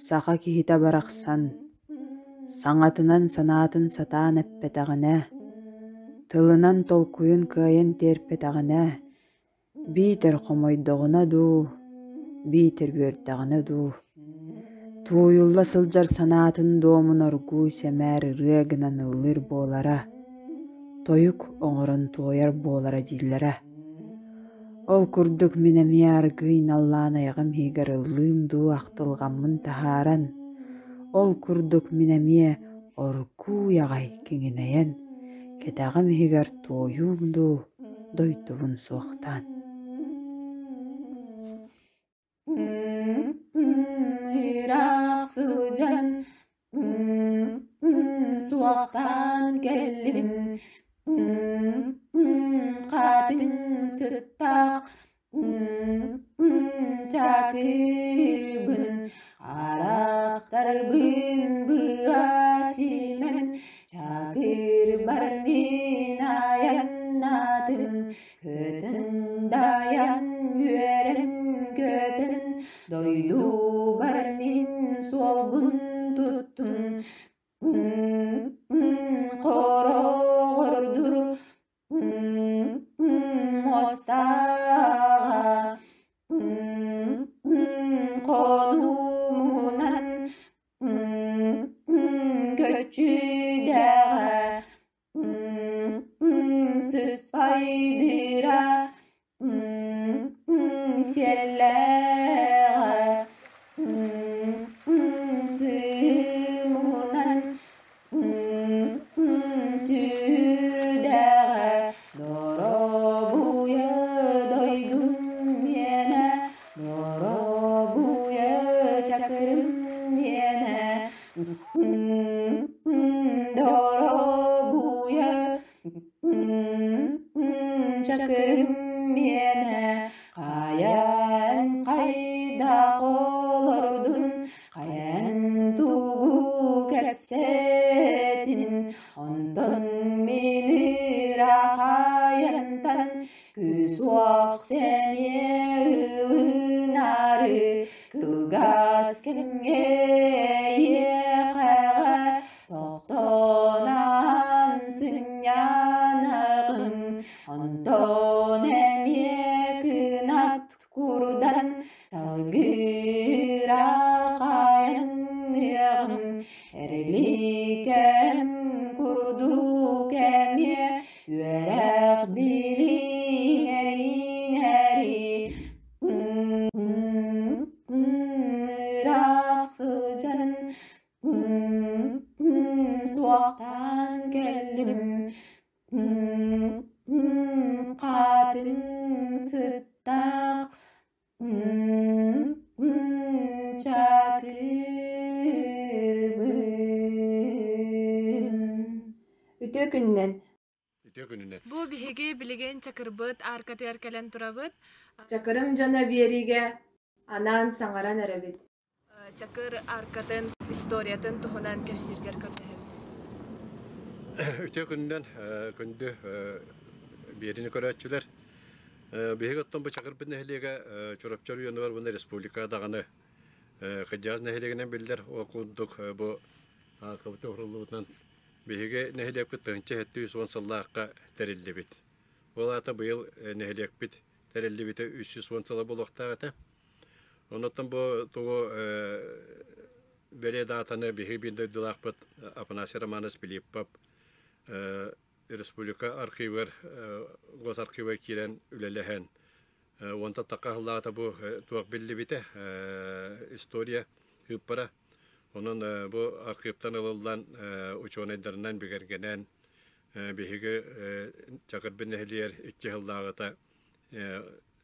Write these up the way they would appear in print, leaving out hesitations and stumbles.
Саха киһитэ барахсан саҥатынан санаатын сатаан эппэтэҕинэ, тылынан толкуйун кыайан тиэрпэтэҕинэ, биитэр хомойдоҕуна дуу, биитэр үөрдэҕинэ дуу, тууйулла сылдьар санаатын дуомун оргууй сэмээр ырыа гынан ыллыыр буолара, тойук оҥорон туойар буолара дииллэрэ. Ол курдук мин эмиэ аргыый наллаан айаҕым иһигэр ыллыым дуу ахтылҕаммын таһааран, ол курдук мин эмиэ оргууй аҕай киҥинэйэн, кэтэҕим иһигэр туойуум дуу дойдубун суохтаан. Ыраах сылдьан суохтаан кэллим, хатыҥ сыттаах чакырбын, харахтарбын быа симэн, чакырбар мин айаннаатым, Көтөн дайан үөрэн көтөн дойдубар мин суолбун туттум хороҕордур муостаҕа хонуумунан көччүдэҕэ Сыспайдыыра сиэллээҕэ сыымынан сүрдээҕэ Доробуйа дойдум миэнэ, доробуйа чакырым миэнэ Доробуйа чакырым миэнэ хайан хайдах олордун хайан тугу кэпсэтин онтон мин ыраах айантан күүс-уох сэниэ ылынаары кылгас кэмҥэ эйиэхэҕэ тохтоон сынньанаҕын онтон эмиэ кынат курдан салгыыра хайаныаҕым эриликэм курдук эмиэ үөрэх билиҥэриҥэри ыраах сылдьан суохтаан кэллим хатыҥ сыттаах чакырбын. Үтүө күнүнэн! Үтүө күнүнэн! Бу биһиги билигин Чакырбыт ааркатыгар кэлэн турабыт. Чакырым дьоно биэриигэ анаан саҥаран эрэбит. Чакыр ааркатын историятын туһунан кэпсииргэр көрдөһөбүт. Үтүө күнүнэн күндү биэриини көрөөччүлэр. Биһиги оттон бу Чакырбыт нэһилиэгэ Чурапчы оройуонугар уонна республика даҕаны кырдьаҕас нэһилиэгинэн биллэр. Ол курдук бу ааркабыт уһуруллубутунан биһиги нэһилиэкпит 1070 сыллаахха тэриллибит. Ол аата быйыл нэһилиэкпит тэриллибитэ 310 сыла буолуохтаах этэ. Оннуттан бу тугу бэлиэ даатаны биһиги биир дойдулаахпыт Афанасий Романович Филиппов республика архивыгар госархивыгар киирэн үлэлэһэн уонтан тахха сыллаата бу туох биллибитэ история ыыппара. Онон бу архивтан ылыллан учуонайдарынан бигэргэнэн биһиги Чакырбын нэһилиэгэр икки сыллааҕыта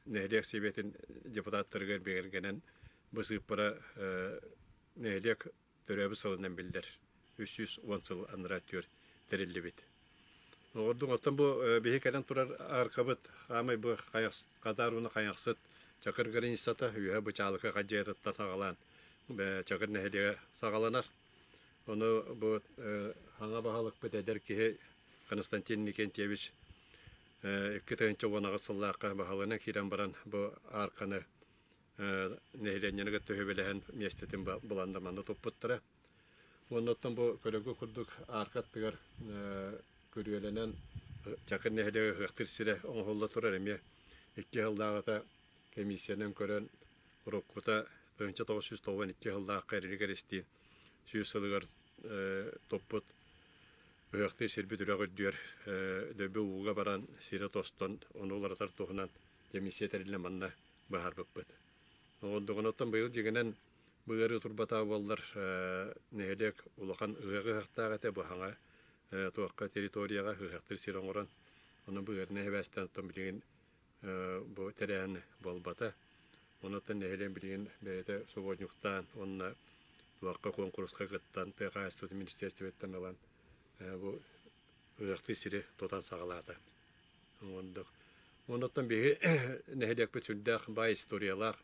нэһилиэк сэбиэтин депутаттарыгар бигэргэнэн бу сыыппара нэһилиэк төрөөбүт сылынан биллэр 310 сыл анараа өттүгэр тэриллибит. Оҕордуҥ оттон бу биһи кэлэн турар аркабыт хаамай бу Хадаар уонна Хайахсыт Чакыр границата үөһэ Бычаалыка хадьыйатыттан саҕалаан Чакыр нэһилиэгэ саҕаланар. Ону бу хаҥа баһылыкпыт эдэр киһи Константин Никентьевич 2018 сыллаахха баһылыгынан киирэн баран бу арканы. Нэһилиэнньэни кытта үһүбэлэһэн миэстэтин булан да манна туппуттара. Уонна оттон бу көрөгү курдук аарка аттыгар күрүөлэнэн Чакыр нэһилиэгэ ыһыахтыыр сирэ оҥоһулла турар эмиэ 2 сыллааҕыта комиссиянан көрөн уруккута 1992 сыллаахха эрилик эристиин 100 сылыгар туппут ыһыахтыыр сирбит үрэх үрдүгэр дөбү ууга баран сирэ тостон ону уларытар туһунан комиссия тэриллэн манна быһаарбыппыт. Оҕордугунаттан быйыл дьиҥинэн бу ыарыы турбатаа буоллар нэһилиэк улахан ыһыах ыһыахтаах этэ бу хаҥа туохха территорияҕа ыһыахтыыр сир оҥорон ону бу ыарыыны эбээстээн оттон билигин бу тэрээһин буолбата. Онуттан нэһилиэк билигин бэйэтэ субуотньуктаан уонна туохха куонкуруска кыттан тыа хаһаайыстыбатын министиэристибэтиттэн ылан бу ыһыахтыыр сири тутан саҕалаата. Оннук. Оннуттан биһи нэһилиэкпит сүрдээх баай историялаах.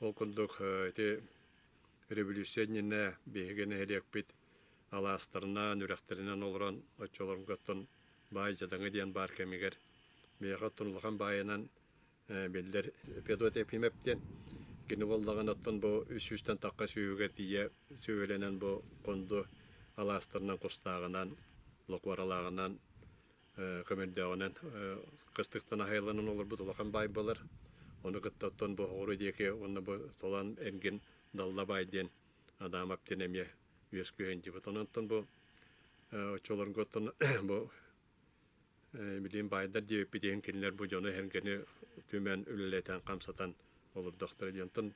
Ол курдук ити революция иннинэ биһиги нэһилиэкпит алаастарынан, үрэхтэринэн олорон оччолорго оттон баай дьадаҥы диэн баар кэмигэр биһиэхэ оттон улахан баайынан биллэр Федот Ефимов диэн кини буоллаҕына оттон бу үс сүүстэн тахха сүөһүгэ тиийэ сүөһүлэнэн бу Хонду алаастарынан кустааҕынан, локуоралааҕынан көмөрдөөҕүнэн кыстыктан аһайылланан олорбут улахан баай буолар. Ону кытта оттон бу оҕуру диэки уонна бу Толан эргин Далла баай диэн Адамов диэн эмиэ үөскүү сылдьыбыт. Онон оттон бу оччолорго оттон бу билигин баайдар диэбиппит иһин кинилэр бу дьону эһэргэни түмэн үлэлэтэн хамсатан олордохторо диэн. Оттон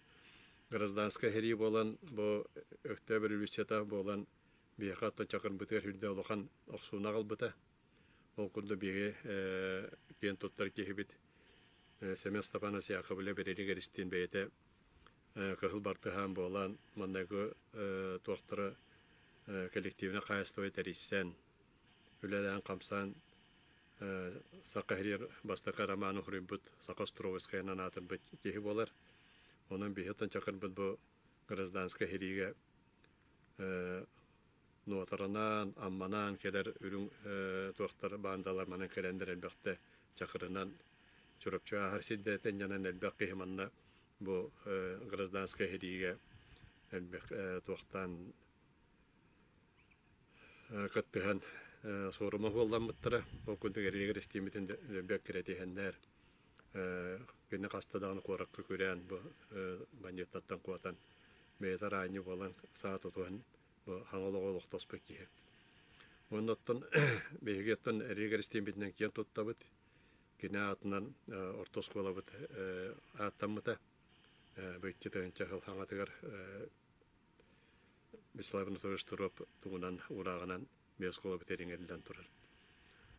гражданскай сэрии буолан бу Өктөөп революцията буолан биһиэхэ оттон Чакырбытыгар үрдэ улахан охсууну аҕалбыта. Ол курдук биһиги киэн туттар киһибит Семен Степанович Яковлев Берилик Эристиин бэйэтэ кыһыл бартыһаан буолан манныгы туохтара коллективнай хаһаайыстыба тэрийсэн үлэлээн-хамсаан саха сиригэр бастакы романы суруйбут Саха Островскайынан аатырбыт киһи буолар. Онон биһиги оттон Чакырбыт бу гражданскай сэриигэ Нуотаранаан, Амманаан кэлэр үрүҥ туохтар баандалар манан кэлэннэр элбэхтэ Чакырынан Чурапчы ааһар сирдэртэн дьонон элбэх киһи манна бу гражданскай сэриигэ элбэх туохтаан кыттыһан суорума суолламмыттара. Ол курдук эрийигэр истиимитин бэрт кирэтиһэннэр кини хаста даҕаны куоракка күрээн бу бандьыыттартан куотан бэйэтэ араанньы буолан саа тутуһан бу хаҥа олоҕу олохтоспут киһи. Уонна оттон биһиги оттон эрийигэр истиимитинэн киэн туттабыт. Кини аатынан орто оскуолабыт ааттаммыта. Бу 2 тыһыынча сыл хаҥатыгар Вячеслав Анатольевич Туроп тугунан уурааҕынан биэс оскуолабыт иҥэриллэн турар.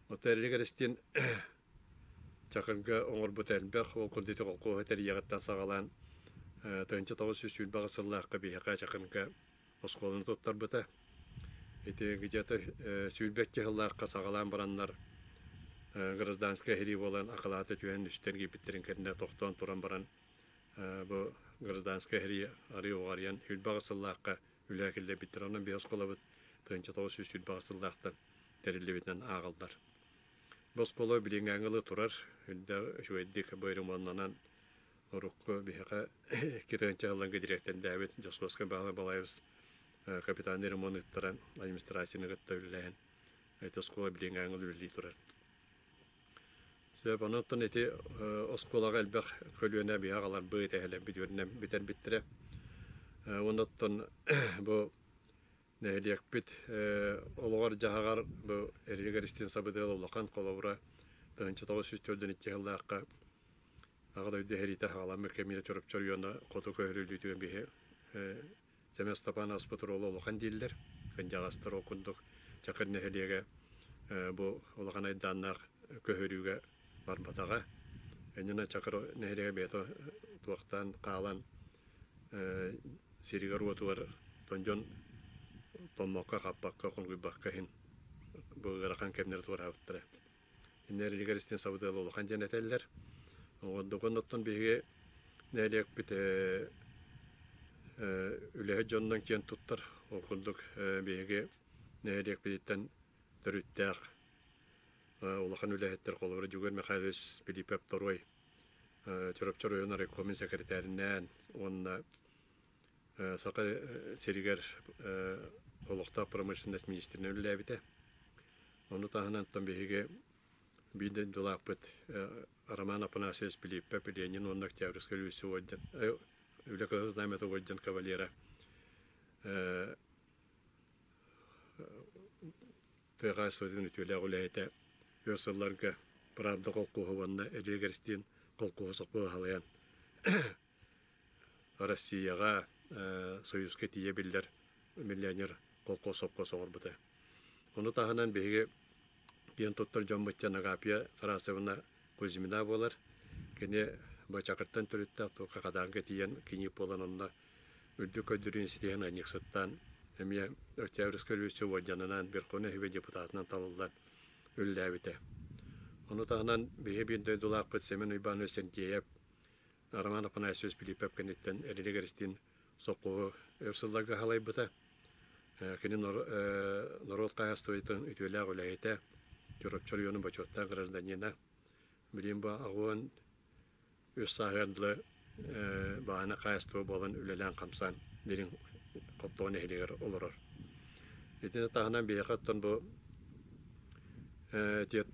Оттон Эрилик Эристиин Чакырга оҥорбута элбэх, ол курдук ити холкуоһу тэрийиэҕиттэн саҕалаан 1928 сыллаахха биһиэхэ Чакырга оскуоланы туттарбыта. Ити где-то 22 сыллаахха саҕалаан бараннар гражданскай сэрии буолан акылааты түһэн үстэн киирбиттэрин кэннэ тохтоон туран баран бу гражданскай сэрии арыы уҕарыйан 28 сыллаахха үлэ киллэрбиттэр. Онон биһи оскуолабыт 1928 сыллаахтан тэриллибитинэн ааҕыллар. Бу оскуола билиҥҥээҥҥи ылы турар, үрдэ үчүгэйдик бу ремоннанан урукку биһиэхэ 2 тыһыынча сылларга дириэктэрдээбит Дьосуоскай Баһылай Балаевич капитальный ремонт ыыттаран администрацияны кытта үлэлэһэн ити оскуола билиҥҥээҥҥи ылы үлэлии турар. Сөп, онон ити оскуолаҕа элбэх көлүөнэ биһи аҕаларбыт, эһэлэрбит үөрэнэн бүтэрбиттэрэ. Уонна оттон бу нэһилиэкпит олоҕор-дьаһаҕар бу Эрилик Эристиин сабыдыала улахан холобура 1942 сыллаахха Аҕа дойду сэриитэ саҕаламмыт кэмигэр Чурапчы оройуона хоту көһөрүллүүтүгэр биһи Семен Степанович оруола улахан дииллэр. Кырдьаҕастар ол курдук Чакыр нэһилиэгэ бу улахан айдааннаах көһөрүүгэ барбатаҕа. Иннинэ Чакыр нэһилиэгэ бэйэтэ туохтаан хаалан сиригэр-уотугар дьон томмокко, хаппакка, хоргуйбакка иһин бу ыарахан кэмнэри туораабыттара. Иннэригэр истин сабыдыала улахан диэн этэллэр. Оҕордугун оттон биһиги нэһилиэкпит үлэһит дьонунан киэн туттар. Ол курдук биһиги нэһилиэкпититтэн төрүттээх улахан үлэһиттэр холобура Дьугур Михайлович Филиппов Торуой. Чурапчы оройуон райкомун сэкирэтээринээн уонна Саха сиригэр олохтоох промышленность министринэн үлэлээбитэ. Ону таһынан оттон биһиги биир дойдулаахпыт Роман Афанасьевич Пилиппов Ленин уонна Октябрьскай революция орден, Үлэ Кыһыл Знамята орден кавалера тыа хаһаайыстыбатын үтүөлээх үлэһитэ өр сылларга Правда холкуоһу уонна Элиэ холкуоһу сопхуоһу салайан Россияҕа Союзка тиийэ биллэр миллионер холкуос сопхуос оҥорбута. Ону таһынан биһиги киэн туттар дьоммут диэн Агапия Тарасовна Кузьмина буолар. Кини Бачакыртан төрүттээх туохха Хадаанга тиийэн киниип буолан онно үрдүк көрдөрүүнү ситиһэн ыанньыксыттаан эмиэ Октябрьскай революция уордьанынан Верховнай Сүбэ депутатынан талыллан үлэлээбитэ. Ону таһынан биһи биир дойдулаахпыт Семен Уйбанович Сентиэйэп Роман Афанасьевич Филиппов кэнниттэн Эрилик Эристиин сопхуоһу өр сылларга салайбыта. Кини норуот хаһаайыстыбатын үтүөлээх үлэһитэ, Чурапчы оройуонун бочуоттаах гражданина. Билигин бу 83 сааһыгар дылы бааһына хаһаайыстыба буолан үлэлээн-хамсаан дириҥ Хоптоҕо нэһилиэгэр олорор. Итини таһынан биһиэхэ оттон бу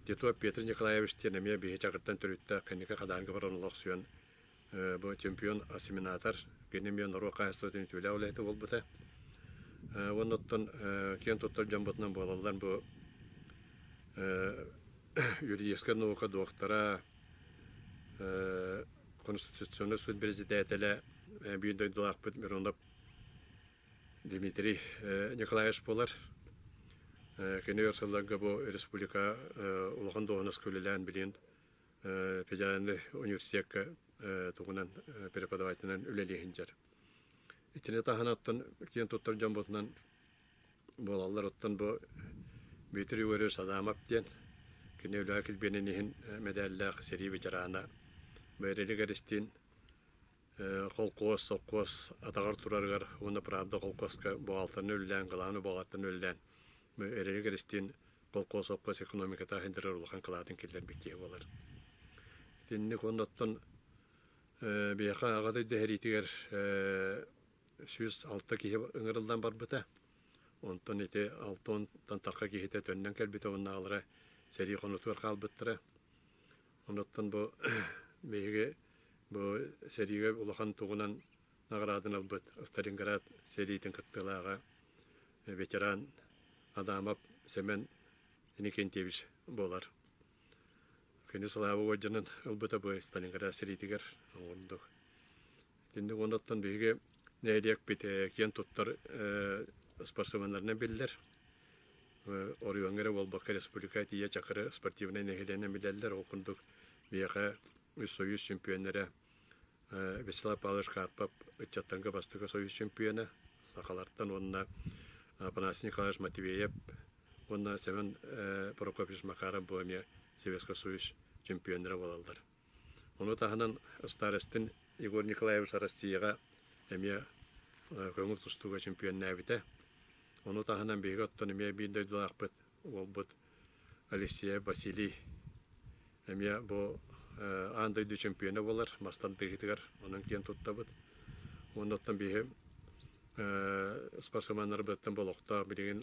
Титов Петр Николаевич диэн эмиэ биһи Чакыртан төрүттээх кэнники Хадаарга баран олохсуйан бу чемпион осеменатор кини эмиэ норуот хаһаайыстыбатын үтүөлээх үлэһитэ буолбута. Уонна оттон киэн туттар дьоммутунан буолаллар бу юридическай наука доктора, Конституционнай суут председателэ биир дойдулаахпыт Миронов Дмитрий Николаевич буолар. Кини өр сылларга бу республика улахан дуоһунаска үлэлээн билигин федеральнай университекка тугунан преподавателинэн үлэлии сылдьар. Итини таһынан оттон киэн туттар дьоммутунан буолаллар. Оттон бу Дмитрий Егорович Адамов диэн кини үлэҕэ килбиэнин иһин мэдээллээх сэрии ветерана Бэрилик Эристиин холкуос, сопхуос атаҕар турарыгар уонна Правда холкуоска буҕаалтарынан үлэлээн, главный буҕаалтарынан үлэлээн Эрилик Эристиин холкуос, сопхуос экономиката иһин улахан кылаатын киллэрбит киһи буолар. Итинник уонна оттон биһиэхэ Аҕа дойду сэриитигэр 106 киһи ыҥырыллан барбыта. Онтон ити 60-тан тахха киһитэ төннөн кэлбитэ уонна сэрии хонуутугар хаалбыттара. Онуттан бу биһиги бу сэриигэ улахан тугунан наҕарааданы ылбыт Сталинград сэриитин кыттыылааҕа ветеран Адамов Семен Иннокентьевич буолар. Кини Слава уордьанын ылбыта бу Сталинград сэриитигэр оҥордук. Итинник онуттан биһиги нэһилиэкпит киэн туттар спортсменнарынан биллэр. Оройуоҥҥа эрэ буолбакка республика тиийэ Чакыры спортивнай нэһилиэнэн билэллэр. Ол курдук биһиэхэ үс союз чемпионнара Вячеслав Павлович Карпов ыччаттарга бастакы союз чемпиона, сахалартан уонна Афанасий Николаевич Матвеев уонна Семен Прокопьевич Макаров бу эмиэ Советскай Союз чемпионнара буолаллар. Ону таһынан Старостин Егор Николаевич Россияҕа эмиэ көҥүл тустууга чемпионнээбитэ. Ону таһынан биһиги оттон эмиэ биир дойдулаахпыт уолбут Алексеев Василий эмиэ бу аан дойду чемпиона буолар мастан тыһыытыгар онон киэн туттабыт. Уонна оттон биһи спортсменнарбыттан болохтоох билигин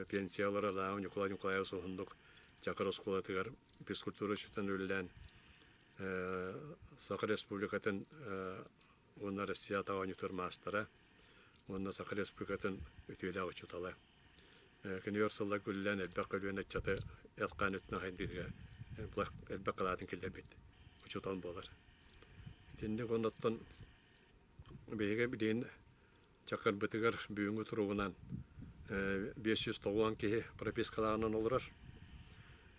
пенсиялара Лааҕы Ньукулай Ньукулаевич уһуннук Чакыр оскуолатыгар физкультура учууталынан үлэлээн Саха Республикатын уонна Россия оонньуутугар маастара уонна Саха Республикатын үтүөлээх учуутала. Кини өр сылларга үлэлээн элбэх көлүөнэ ыччаты эт-хаан өттүнэн хайдыыга элбэх кылаатын киллэрбит учуутал буолар. Итинник оннуттан биһиги билигин Чакырбытыгар бүгүҥҥү туругунан 590 киһи пропискалааҕынан олорор.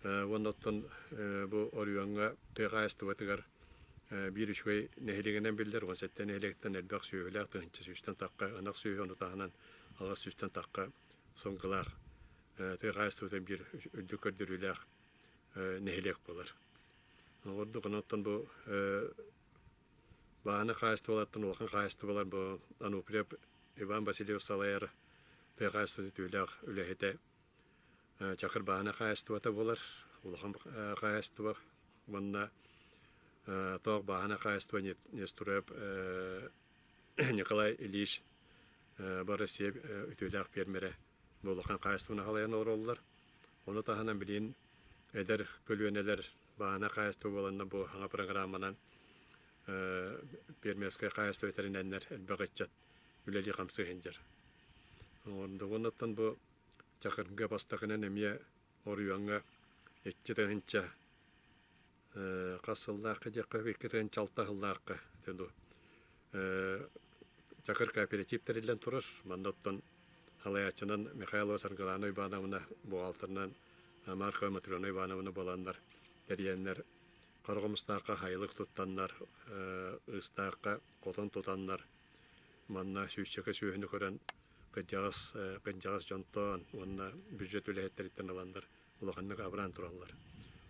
Уонна оттон бу оройуоҥҥа тыа хаһаайыстыбатыгар биир үчүгэй нэһилиэгинэн биллэр 17 нэһилиэктэн элбэх сүөһүлээх тыһыынча сүүстэн тахха ынах сүөһү ону таһынан аҕыс сүүстэн тахха сылгылаах тыа хаһаайыстыбатын биир үрдүк көрдөрүүлээх нэһилиэк буолар. Ордук онон бу Бааһынай хаһаайыстыбалартан улахан хаһаайыстыбалар бу Ануфриев Иван Васильевич салайар тыа хаһаайыстыбатын түүлээх үлэһитэ Чакыр бааһынай хаһаайыстыбата буолар. Улахан хаһаайыстыба уонна Тоох бааһына хаһаайыстыба Нестуруев Николай Ильич бу Россия үтүөлээх пиэрмэрэ бу улахан хаһаайыстыбаны халайан олороллор. Ону таһынан билигин эдэр көлүөнэлэр бааһына хаһаайыстыба буоланна бу саҥа программанан пиэрмэрскэй хаһаайыстыба тэринэннэр элбэх ыччат үлэлии-хамсыы сылдьар. Оттон бу Чакырга бастакынан эмиэ оройуоҥҥа 2000 хас сыллаахха диэххэ 2006 сыллаахха Чакыр кооператив тэриллэн турар. Манна оттон салайааччынан Михайлова Саргылана Ивановна буҕаалтырынан Маркова Матрена Ивановна буоланнар тэрийэннэр Хара Хомустаахха хайылык туттаннар, Ыыстаахха хотон тутаннар манна сүүсчэкэ сүөһүнү көрөн кырдьаҕас кырдьаҕас дьонтон уонна бюджет үлэһиттэриттэн ыланнар улаханнык абыраан тураллар.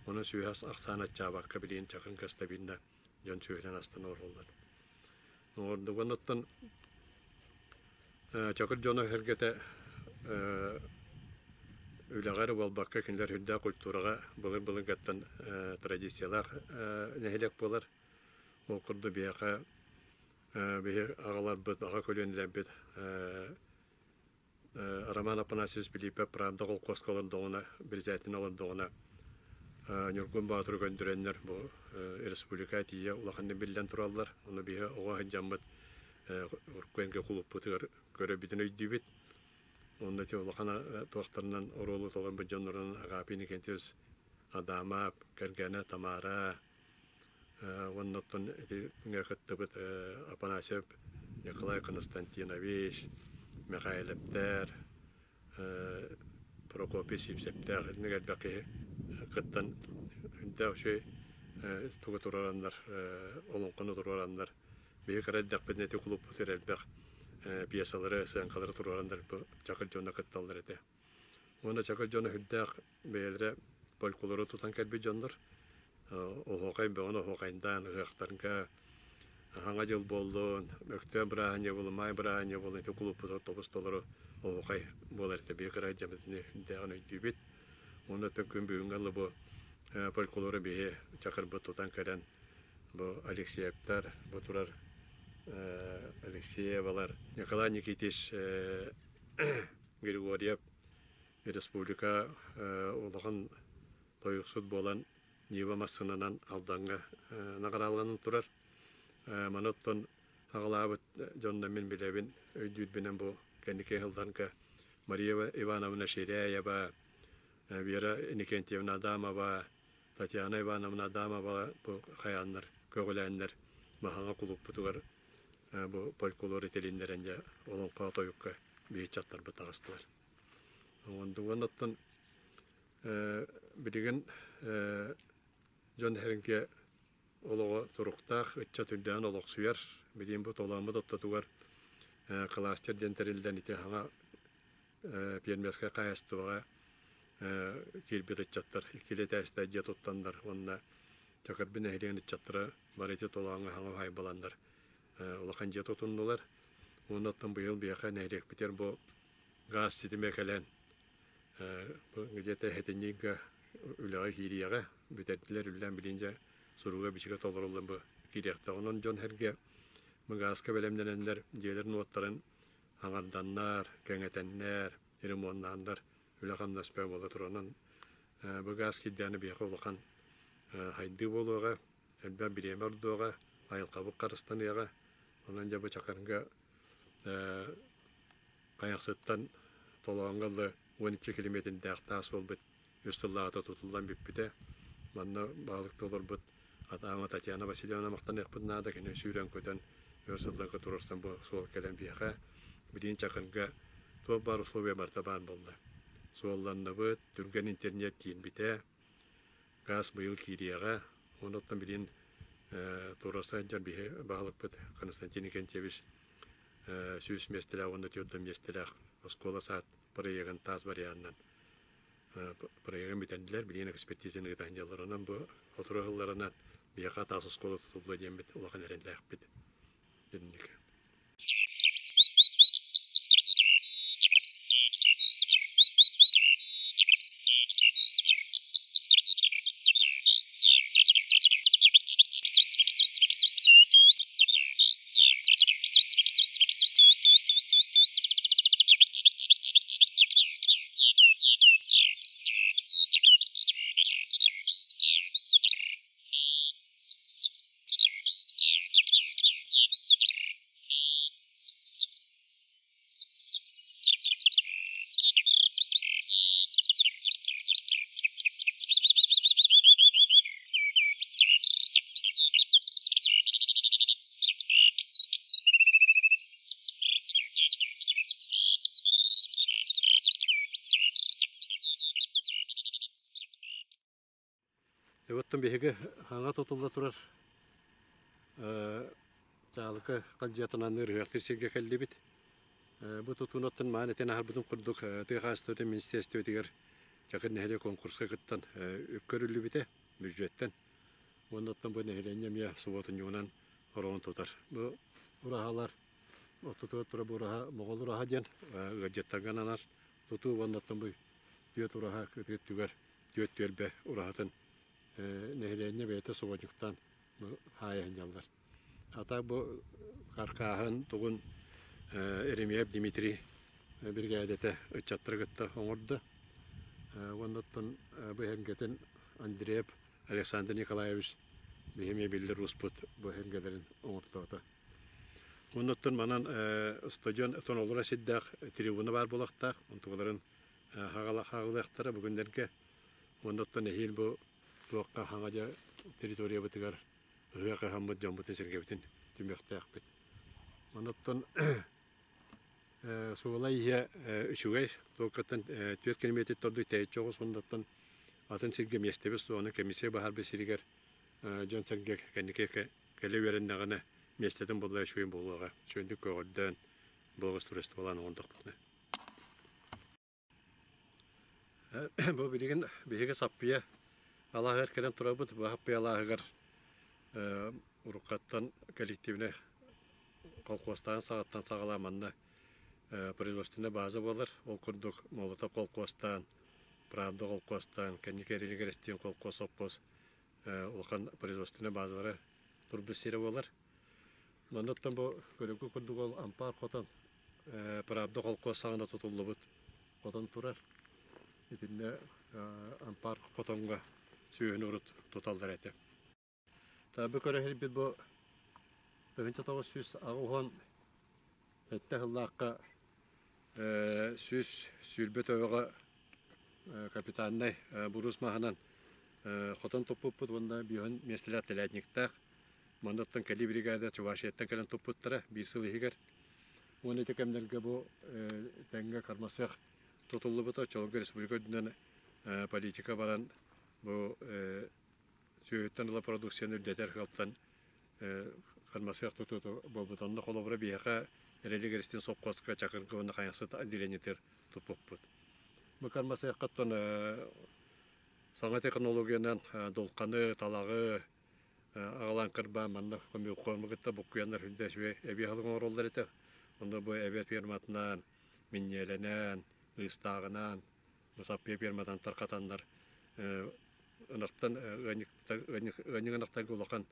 Онон сүөһү ахсаана аччаабакка билигин чакырга стабильно дьон сүөһүнэн астана олороллор. Оҥордугун оттон Чакыр дьоно сэргэтэ үлэҕэ эрэ буолбакка кинилэр үрдээх культураҕа былыр-былыргаттан традициялаах нэһилиэк буолар. Ол курдук биһиэхэ биһи аҕаларбыт, аҕа көлүөнэлэрбит Роман Афанасьевич Филиппов Правда холкуоска олордоҕуна, председателинэн олордоҕуна Ньургун Боотуру көрдөрөннөр бу республика тиийэ улаханнык биллэн тураллар. Ону биһи оҕо сылдьаммыт Уркуенгэ кулууппутугар көрөбүтүн өйдүүбүт. Онно ити улахан туохтарынан оруолу толорбут дьоннорунан Агапий Никентьевич Адамов, кэргэнэ Тамара, уонна оттон ити кыттыбыт Афанасьев Николай Константинович, Михайловтар, Прокопий Сивцевтээх итинник элбэх киһи кыттан үрдээх үчүгэй тугу туруораннар, олоҥхону туруораннар, биһи кыра эрдэхпитинэ ити кулууппутугар элбэх пьесалары, сыаҥкалары туруораннар бу чакыр дьоно кытталлар этэ. Уонна чакыр дьоно сүрдээх бэйэлэрэ фольклору тутан кэлбит дьоннор оһуохай бөҕөнү оһуохайдаан ыһыахтарга Саҥа дьыл буоллун, Өктөөп бырааһынньыга буоллун, Маай бырааһынньыга буоллун ити кулууппутугар тобус-толору оһуохай буолар этэ. Биһиги кыра дьабытыны сүрдээҕин өйдүүбүт. Уонна күн бүгүҥҥэ дылы бу фольклору биһи чакырбыт тутан кэлэн бу Алексеевтар, бу турар Алексеевалар, Николай Никитич Григорьев республика улахан тойуксут буолан Нива массыынанан Алдаҥҥа наҕарааланан турар. Маны оттон аҕалаабыт дьонно мин билэбин, өйдүүрбүнэн бу кэнники сылларга Мария Ивановна Ширяева, Вера Иннокентьевна Адамова, Татьяна Ивановна Адамова бу хайааннар көҕүлээннэр Маһаҥа кулууппутугар бу фольклор итилиннэрэн дьэ олоҥхо тойукка биһи чаттарбыт таҕыстылар. Уонна оттон билигин дьон эһэргэ олоҕо туруктаах, ыччат үрдээн олохсуйар. Билигин бу толооммут ортотугар кластер диэн тэриллэн ити саҥа пиэрмэрскэй хаһаайыстыбаҕа киирбит ыччаттар иккилии этээстээх дьиэ туттаннар уонна Чакырбы нэһилиэгин ыччаттара бары ити толооҥҥо саҥа уһаайбаланнар улахан дьиэ тутуннулар. Уонна оттон быйыл биһиэхэ нэһилиэкпитигэр бу гаас ситимэ кэлэн бу где-то сэтинньигэ үлэҕэ киириэҕэ бүтэрдилэр үлэлээн билигин дьэ суруга-бичигэ толоруллан бу киириэхтээх. Онон дьон-сэргэ бу гааска бэлэмнэнэннэр дьиэлэрин уоттарын аҥарданнар, кэҥэтэннэр, ремоннааннар үлэ-хамнас бөҕө буола турар. Онон бу гаас киирдэҕинэ биһиэхэ улахан хайдыы буолуоҕа, элбэх бириэмэ ордуоҕа, айылҕабыт харыстаныаҕа. Онон дьэ бу Чакырга Хайахсыттан Толооҥҥо дылы 12 километрдээх таас суолбут үс сыллааҕыта тутуллан бүппүтэ. Манна баһылыкта олорбут Атаама Татьяна Васильевна махтаныахпыт наада. Кини сүүрэн-көтөн өр сылларга туруорсан бу суол кэлэн биһиэхэ билигин Чакырга туох баар условия барыта баар буолла. Суолланныбыт, түргэн интернет киирбитэ, газ быйыл киириэҕэ. Онон билигин туруорса сылдьар биһи баһылыкпыт Константин Викентьевич 100 миэстэлээх уонна 4 миэстэлээх оскуола-саад проегын таас варианынан проегын бүтэрдилэр. Билигин экспертизаны ыытан дьаллар. Онон бу сотору сылларынан биһиэхэ таас оскуола тутуллуо диэммит улахан эрэллээхпит. Инник. Оттон биһиги хаҥа тутулла турар Чаалыка халдьыатынан ыарыһахтыыр сиргэ кэллибит. Бу тутууну оттон маан этэн аһарбытым курдук тыа хаһаайыстыбатын министиэристибэтигэр Чакыр нэһилиэк конкурска кыттан үп көрүллүбүтэ бюджеттэн. Уонна оттон бу нэһилиэнньэ эмиэ субуотунньугунан ороон тутар. Бу ураһалар ортотугар турар бу ураһа Моҕол ураһа диэн ыалдьыттарга ананар тутуу уонна оттон бу түөрт ураһа өттүгэр түөрт түөлбэ ураһатын нэһилиэнньэ бэйэтэ субуотунньуктаан хаайыһынньаллар. А так бу каркааһын тугун Еремеев Дмитрий биригээдэтэ ыччаттары кытта оҥордо. Уонна оттон бу эһэҥгэтин Андреев Александр Николаевич биһи эмиэ биллэр ууспут бу эһэҥгэлэрин оҥортоото. Уонна оттон манан стадион оттон олоро сирдээх трибуна баар буолуохтаах. Онтугаларын хаҕалыахтара бу күннэргэ. Уонна оттон эһиил бу туохха хаҥа дьэ территориябытыгар ыһыах ыһаммыт дьоммутун-сэргэбитин түмүөхтээхпит. Онуттан суола иһэ үчүгэй, туоххаттан 4 километр тордук тэйиччи оҕус уоннаттан атын сиргэ миэстэбит суоҕуна комиссия баһарбыт сиригэр дьон-сэргэ кэнники кэлэ үөрэннэҕинэ миэстэтин булла үчүгэй буолуоҕа. Үчүгэйдик көҕөрдөөн, благоустройстволаан оҥордохпутуна. Бу билигин биһиги Саппыйа алааһыгар кэлэн турабыт. Бу Саппыйа алааһыгар уруккаттан коллективнай колхуостаан саҕаттан саҕалаан манна производственнай база буолар. Ол курдук Молотов колхуостаан, Правда колхуостаан, кэнники Эрилик Эристиин колхуос, сопхуос улахан производственнай базалара турбут сирэ буолар. Манна оттон бу көрүҥкү курдук ол ампаар хотон Правда холкуос саҕана тутуллубут хотон турар. Итиннэ ампаар хотоҥҥо сүөһүнү урут туталлар этэ. Бу көрө иһирбит бу 1987 сыллаахха 120 төбөҕө капитальнай буруус маһынан хотон туппуппут уонна биоһун миэстэлээх телятниктаах. Маннаттан кэлии бригада Чувашияттан кэлэн туппуттара биир сыл иһигэр. Уонна ити кэмнэргэ бу тэҥҥэ кармасыах тутуллубута. Оччолорго республика үрдүнэн политика баран бу сүөһүттэн ыла продукцияны үрдэтэр сыалтан кармасыах тутуута буолбут. Онно холобура биһиэхэ Эрэлик Эристин сопхуоска Чакырга уонна Хайахсыт отделениетыгар туппуппут. Бу кармасыахха оттон саҥа технологиянан дулханы, талаҕы аҕалаан кырбаан манна хомуйуоххуорма кытта буккуйаннар үрдэ үчүгэй эбии аһылык оҥороллор этэ. Онно бу эбэ ферматынан, минньиэлэнэн, ыыстааҕынан, саппыйа ферматынан тархатаннар ынахтан ыанньык ынахтарга улахан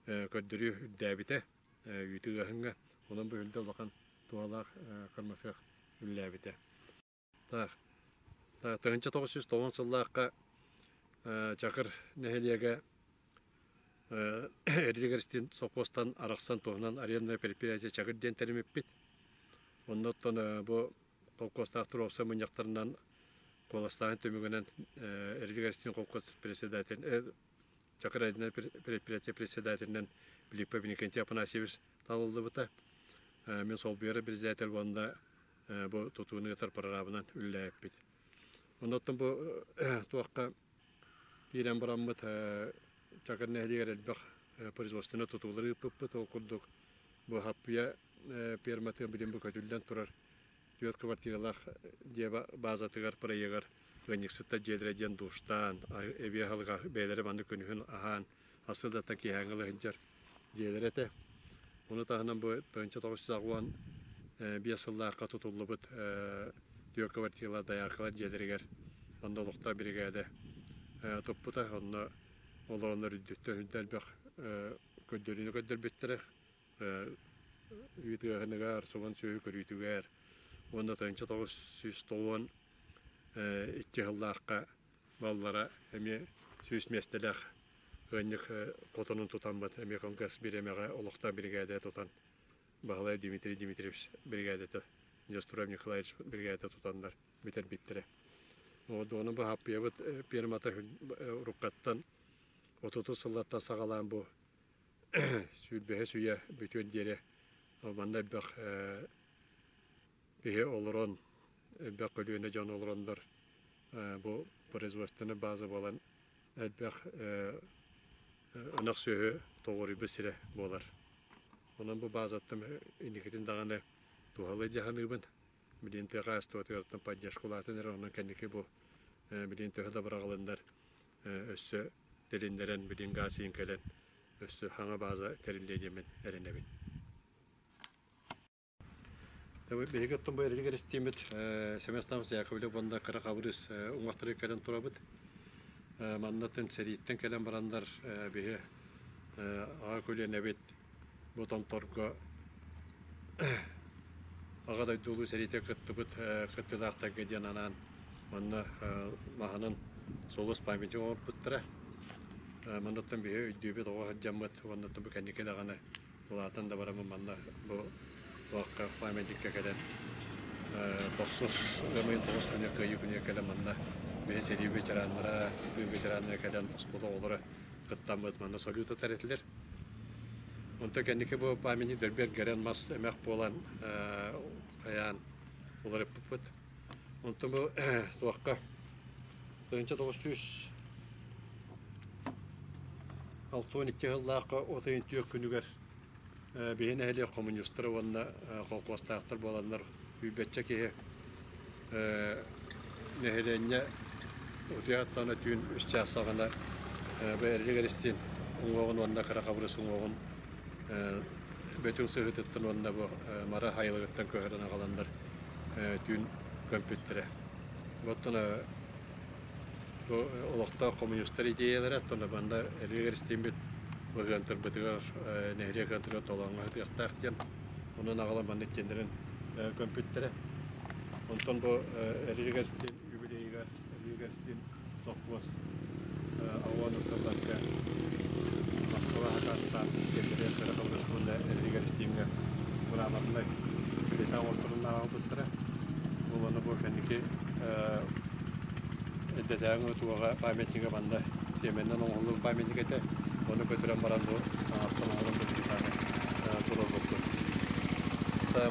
көрдөрүү үрдээбитэ үүтү ыаһыҥҥа. Онон бу үрдэ улахан туһалаах кырмасыах үллээбитэ. 1990 сыллаахха Чакыр нэһилиэгэ Эрилик сопхуостан арахсан туһунан арендное предприятие Чакыр диэн тэриммиппит. Онно оттон бу холкуостаах туруорса мунньахтарынан куоластааһын түмүгүнэн Эрилик холкуос председатель Чакыр арендное предприятие председателинэн Филиппов Иннокентий Афанасьевич талыллыбыта. Мин солбуйар председатель уонна бу тутууну ыытар прорабынан үлэлээбиппит. Оннуттан бу туохха киирэн бараммыт Чакыр нэһилиэгэр элбэх производственнай тутуулары ыыппыппыт. Ол курдук бу Хаппыйа ферматын билин бу көтүллэн турар түөрт квартиралаах дьиэ базатыгар проегар ыанньыксыттар дьиэлэрэ диэн душтаан, эбии аһылыга бэйэлэрэ маннык күнүһүн аһаан, сарсыардаттан киэһээҥҥи ыла сылдьар дьиэлэрэ этэ. Ону таһынан бу 1985 сыллаахха тутуллубут түөрт квартиралаах дояркалар дьиэлэригэр онно олохтоох биригээдэ туппута. Онно олороннор үрдүттэн үрдэ элбэх көрдөрүүнү көрдөрбүттэрэ. Үүт ыаһыныгар, субан сүөһү көрүүтүгэр уонна 1992 сыллаахха баллара эмиэ 100 миэстэлээх ыанньык хотонун тутаммыт эмиэ кылгас бириэмэҕэ олохтоох биригээдэ тутан Баһылай Дмитрий Дмитриевич биригээдэтэ, Нестуров Николаевич биригээдэтэ тутаннар бүтэрбиттэрэ. Ону быһаппыйабыт пиэрмата уруккаттан отутус сыллартан саҕалаан бу сүүрбэһис үйэ бүтүөн диэри манна элбэх киһи олорон, элбэх көлүөнэ дьон олороннор бу производственнай база буолан элбэх ынах сүөһү тоҕуоруйбут сирэ буолар. Онон бу базаттан инникитин даҕаны туһалыы дьаһаныыбын. Билигин тыа хаһаайыстыбатыгар поддержка улаатан эрэр, онон кэнники бу билигин төһө да быраҕылыннар өссө тилиннэрэн билигин гаас иин кэлэн өссө саҥа база тэриллиэ диэммин эрэнэбин. Биһиги оттон бу эрэлигэр истииммит Семен Станович Яковлев уонна Кыра Хабырыыс уҥуохтарыгар кэлэн турабыт. Манна сэрииттэн кэлэн бараннар биһи аҕа көлүөнэбит бу томторго Аҕа дойду Улуу сэриитэ кыттыбыт кыттыылаахтарга диэн анаан манна маһынан сулус памяти оҥорбуттара. Манныттан биһи өйдүүбүт оҕо сылдьаммыт уонна бу кэнники даҕаны улаатан да бараммын манна бу туохха памятникка кэлэн тохсус ыамыйын тоҕус күнэ кыайыы күнүгэр кэлэн манна биһи сэрии ветераннара, тыыл ветераннара кэлэн оскуола оҕолоро кыттаммыт манна салют атар этилэр. Онтон кэнники бу памятник дөрбү эргэрэн мас эмэх буолан хайаан уларыппыппыт. Онтон бу туохха 1962 сыллаахха от ыйын түөрт күнүгэр биһи нэһилиэк хомуньуустара уонна холкуостаахтар буоланнар сүүрбэччэ киһи нэһилиэнньэ утуйааттаҕына түүн үс чаас саҕана бу Эрилик Эристиин уҥуоҕун уонна Кыра Хабырыс уҥуоҕун Бөтүҥ сыһыытыттан уонна бу Мара Хайылыгыттан көһөрөн аҕаланнар түүн көмпүттэрэ. Оттон бу олохтоох коммунистар идеялара, оттон манна Эрилик Эристииммит быһыантырбытыгар нэһилиэк ыантырыгар толооҥҥо сытыахтаах диэн онон аҕалан маннык тиэннэрин көмпүттэрэ. Онтон бу Эрилик Эристиин юбилейыгар Эрилик Эристиин сопхуос АУо сылларга Москва хакаастаах тиэрдэрэ кыра хабырыс уонна Эрилик Эристииҥҥэ мраморнай плита оҥорторун аҕалбыттара. Ол ону бу кэнники эрдэтээҥи туоҕа памятнига манна сиэмэннэн оҥоһуллубут памятник этэ. Ону көтүрэн баран бу саҥаттан оҥорон бу плитаны туруорбуппут.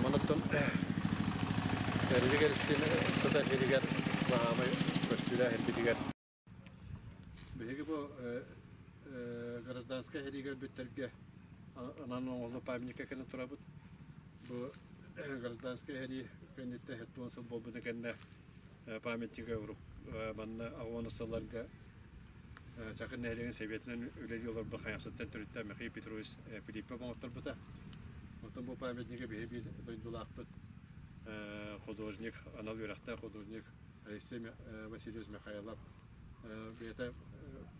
Манаттан Эрилик Эристиин сытар сиригэр баһаамай көстүүлээх ирбитигэр Биһиги бу гражданскай сэриигэ өлбүттэргэ анан оҥоһуллубут памятникка кэлэн турабыт. Бу гражданскай сэрии кэнниттэн 70 сыл буолбута кэннэ памятнига манна 60 сылларга Чакыр нэһилиэгин сэбиэтинэн үлэлии олорбут Хайахсыттан төрүттээх Михаил Петрович Филиппов оҥотторбута. Оттон бу памятнига биһиги биир дойдулаахпыт художник, анал үөрэхтээх художник Алексей Васильевич Михайлов бэйэтэ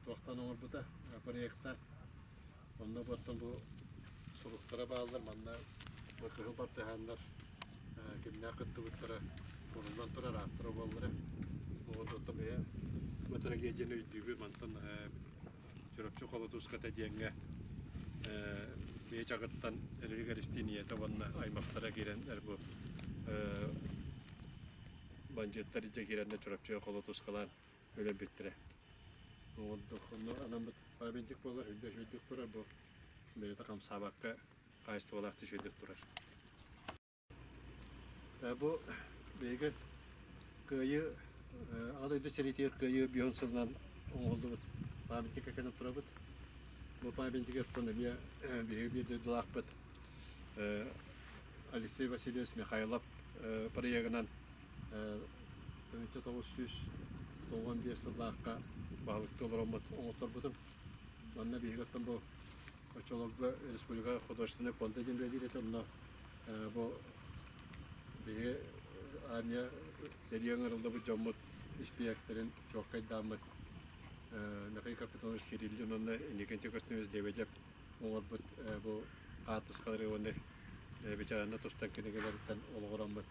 туохтан оҥорбута проекта. Онно оттон бу суруктара бааллар, манна кыһыл бартыһааннар кимнээх кыттыбыттара суруллан турар, ааттара буоллара. Оттон бэйэ бу трагедияны өйдүүбүт, мантан Чурапчы Холотуската диэҥҥэ бэйэ чаҕыттан Эрилик Эристиин ийэтэ уонна аймахтара киирэн бу бандьыыттар илдьэ киирэннэр Чурапчыга холотускалаан өлөрбүттэрэ. Онно анаммыт памятник буолар, үрдэ үчүгэйдик турар, бу бэйэтэ хамсаабакка хаачыстыбалаах үчүгэйдик турар. Бу биһиги Кыайыы Аҕа дойду сэриитигэр Кыайыы биэс сылынан оҥоһуллубут памятникка кэлэн турабыт. Бу памятник оттон эмиэ биһиги биир дойдулаахпыт Алексей Васильевич Михайлов проегынан 1995 сыллаахха баһылыкты олороммут оҥотторбутум. Манна биһиги оттон бу оччолорго республика художественнай фонда диэн үлэлиир этэ, онно бу биһиги армия сэрии ыҥырыллыбыт дьоммут испиэктэрин чуолкайдааммыт Михаил Капитонович Кириллин уонна Иннокентий Костюмович Лебедев оҥорбут бу хаартыскалары уонна ветераннар тустар кинигэлэриттэн олоҕураммыт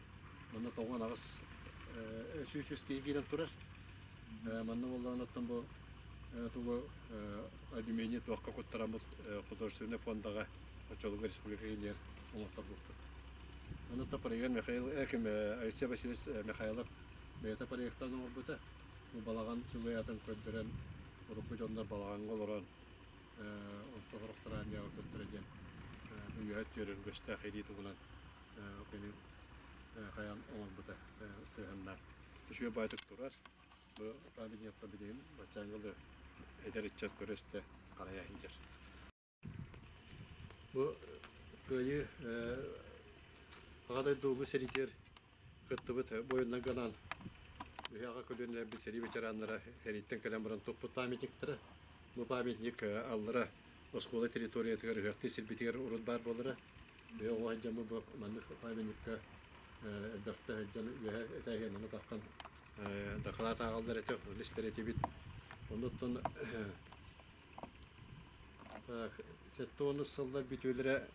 манна 98 сүүс киһи киирэн турар. Манна буоллаҕына оттон бу Тугу алюминий туохха куттараммыт художественнай фондаҕа оччолорго республика киинигэр оҥотторбуппут. Ону проект Михаил ким Алексей Васильевич Михайлов бэйэтэ проектан оҥорбута. Бу балаҕан сылыйатын көрдөрөн урукку дьоннор балаҕаҥҥа олорон онто сорохторо көрдөрө диэн үөһэ түөрэн көстөөх илии туһунан кини хайаан оҥорбута сыһыаннаах. Үчүгэй баайтык турар. Бу памятникка билигин баччааҥҥы эдэр ыччат көрө-истэ харайа сылдьар. Бу Кыайыы Аҕа дойду Улуу сэриитигэр кыттыбыт буойуннарга анаан биһи аҕа көлүөнэлэрбит сэрии ветераннара сэрииттэн кэлэн баран туппут памятниктара. Бу памятник аллара оскуола территориятыгар ыһыахтыыр сирбитигэр урут баар буолара. Биһи оҕо сылдьаммыт бу маннык памятникка элбэхтэ сылдьан үөһэ этээһи манна таххан дакылаат ааҕаллар этэ, ону истэр этибит. Оннуттан 70 сыллар бүтүүлэрэ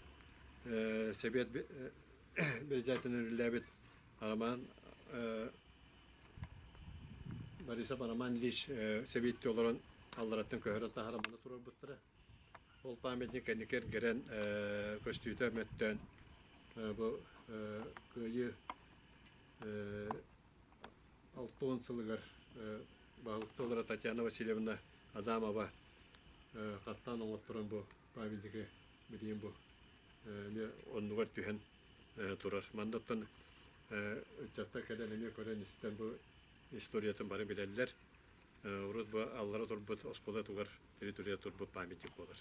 Сэбиэт председателин үлэлээбит Роман Борисов Роман Ильич сэбиэттии олорон аллараттан көһөрөн таһааран манна туруорбуттара. Ол памятник кэнники эргэрэн көстүүтэ мөттөөн бу Кыайыы 60 сылыгар баһылыктыылара Татьяна Васильевна Адамова хаттаан оҥотторон бу памятнигы билигин бу эмиэ оннугар түһэн турар. Маннаттан ыччаттар кэлэн эмиэ көрөн-истэн бу историятын бары билэллэр. Урут бу аллара турбут оскуола тугар территория турбут памятник буолар.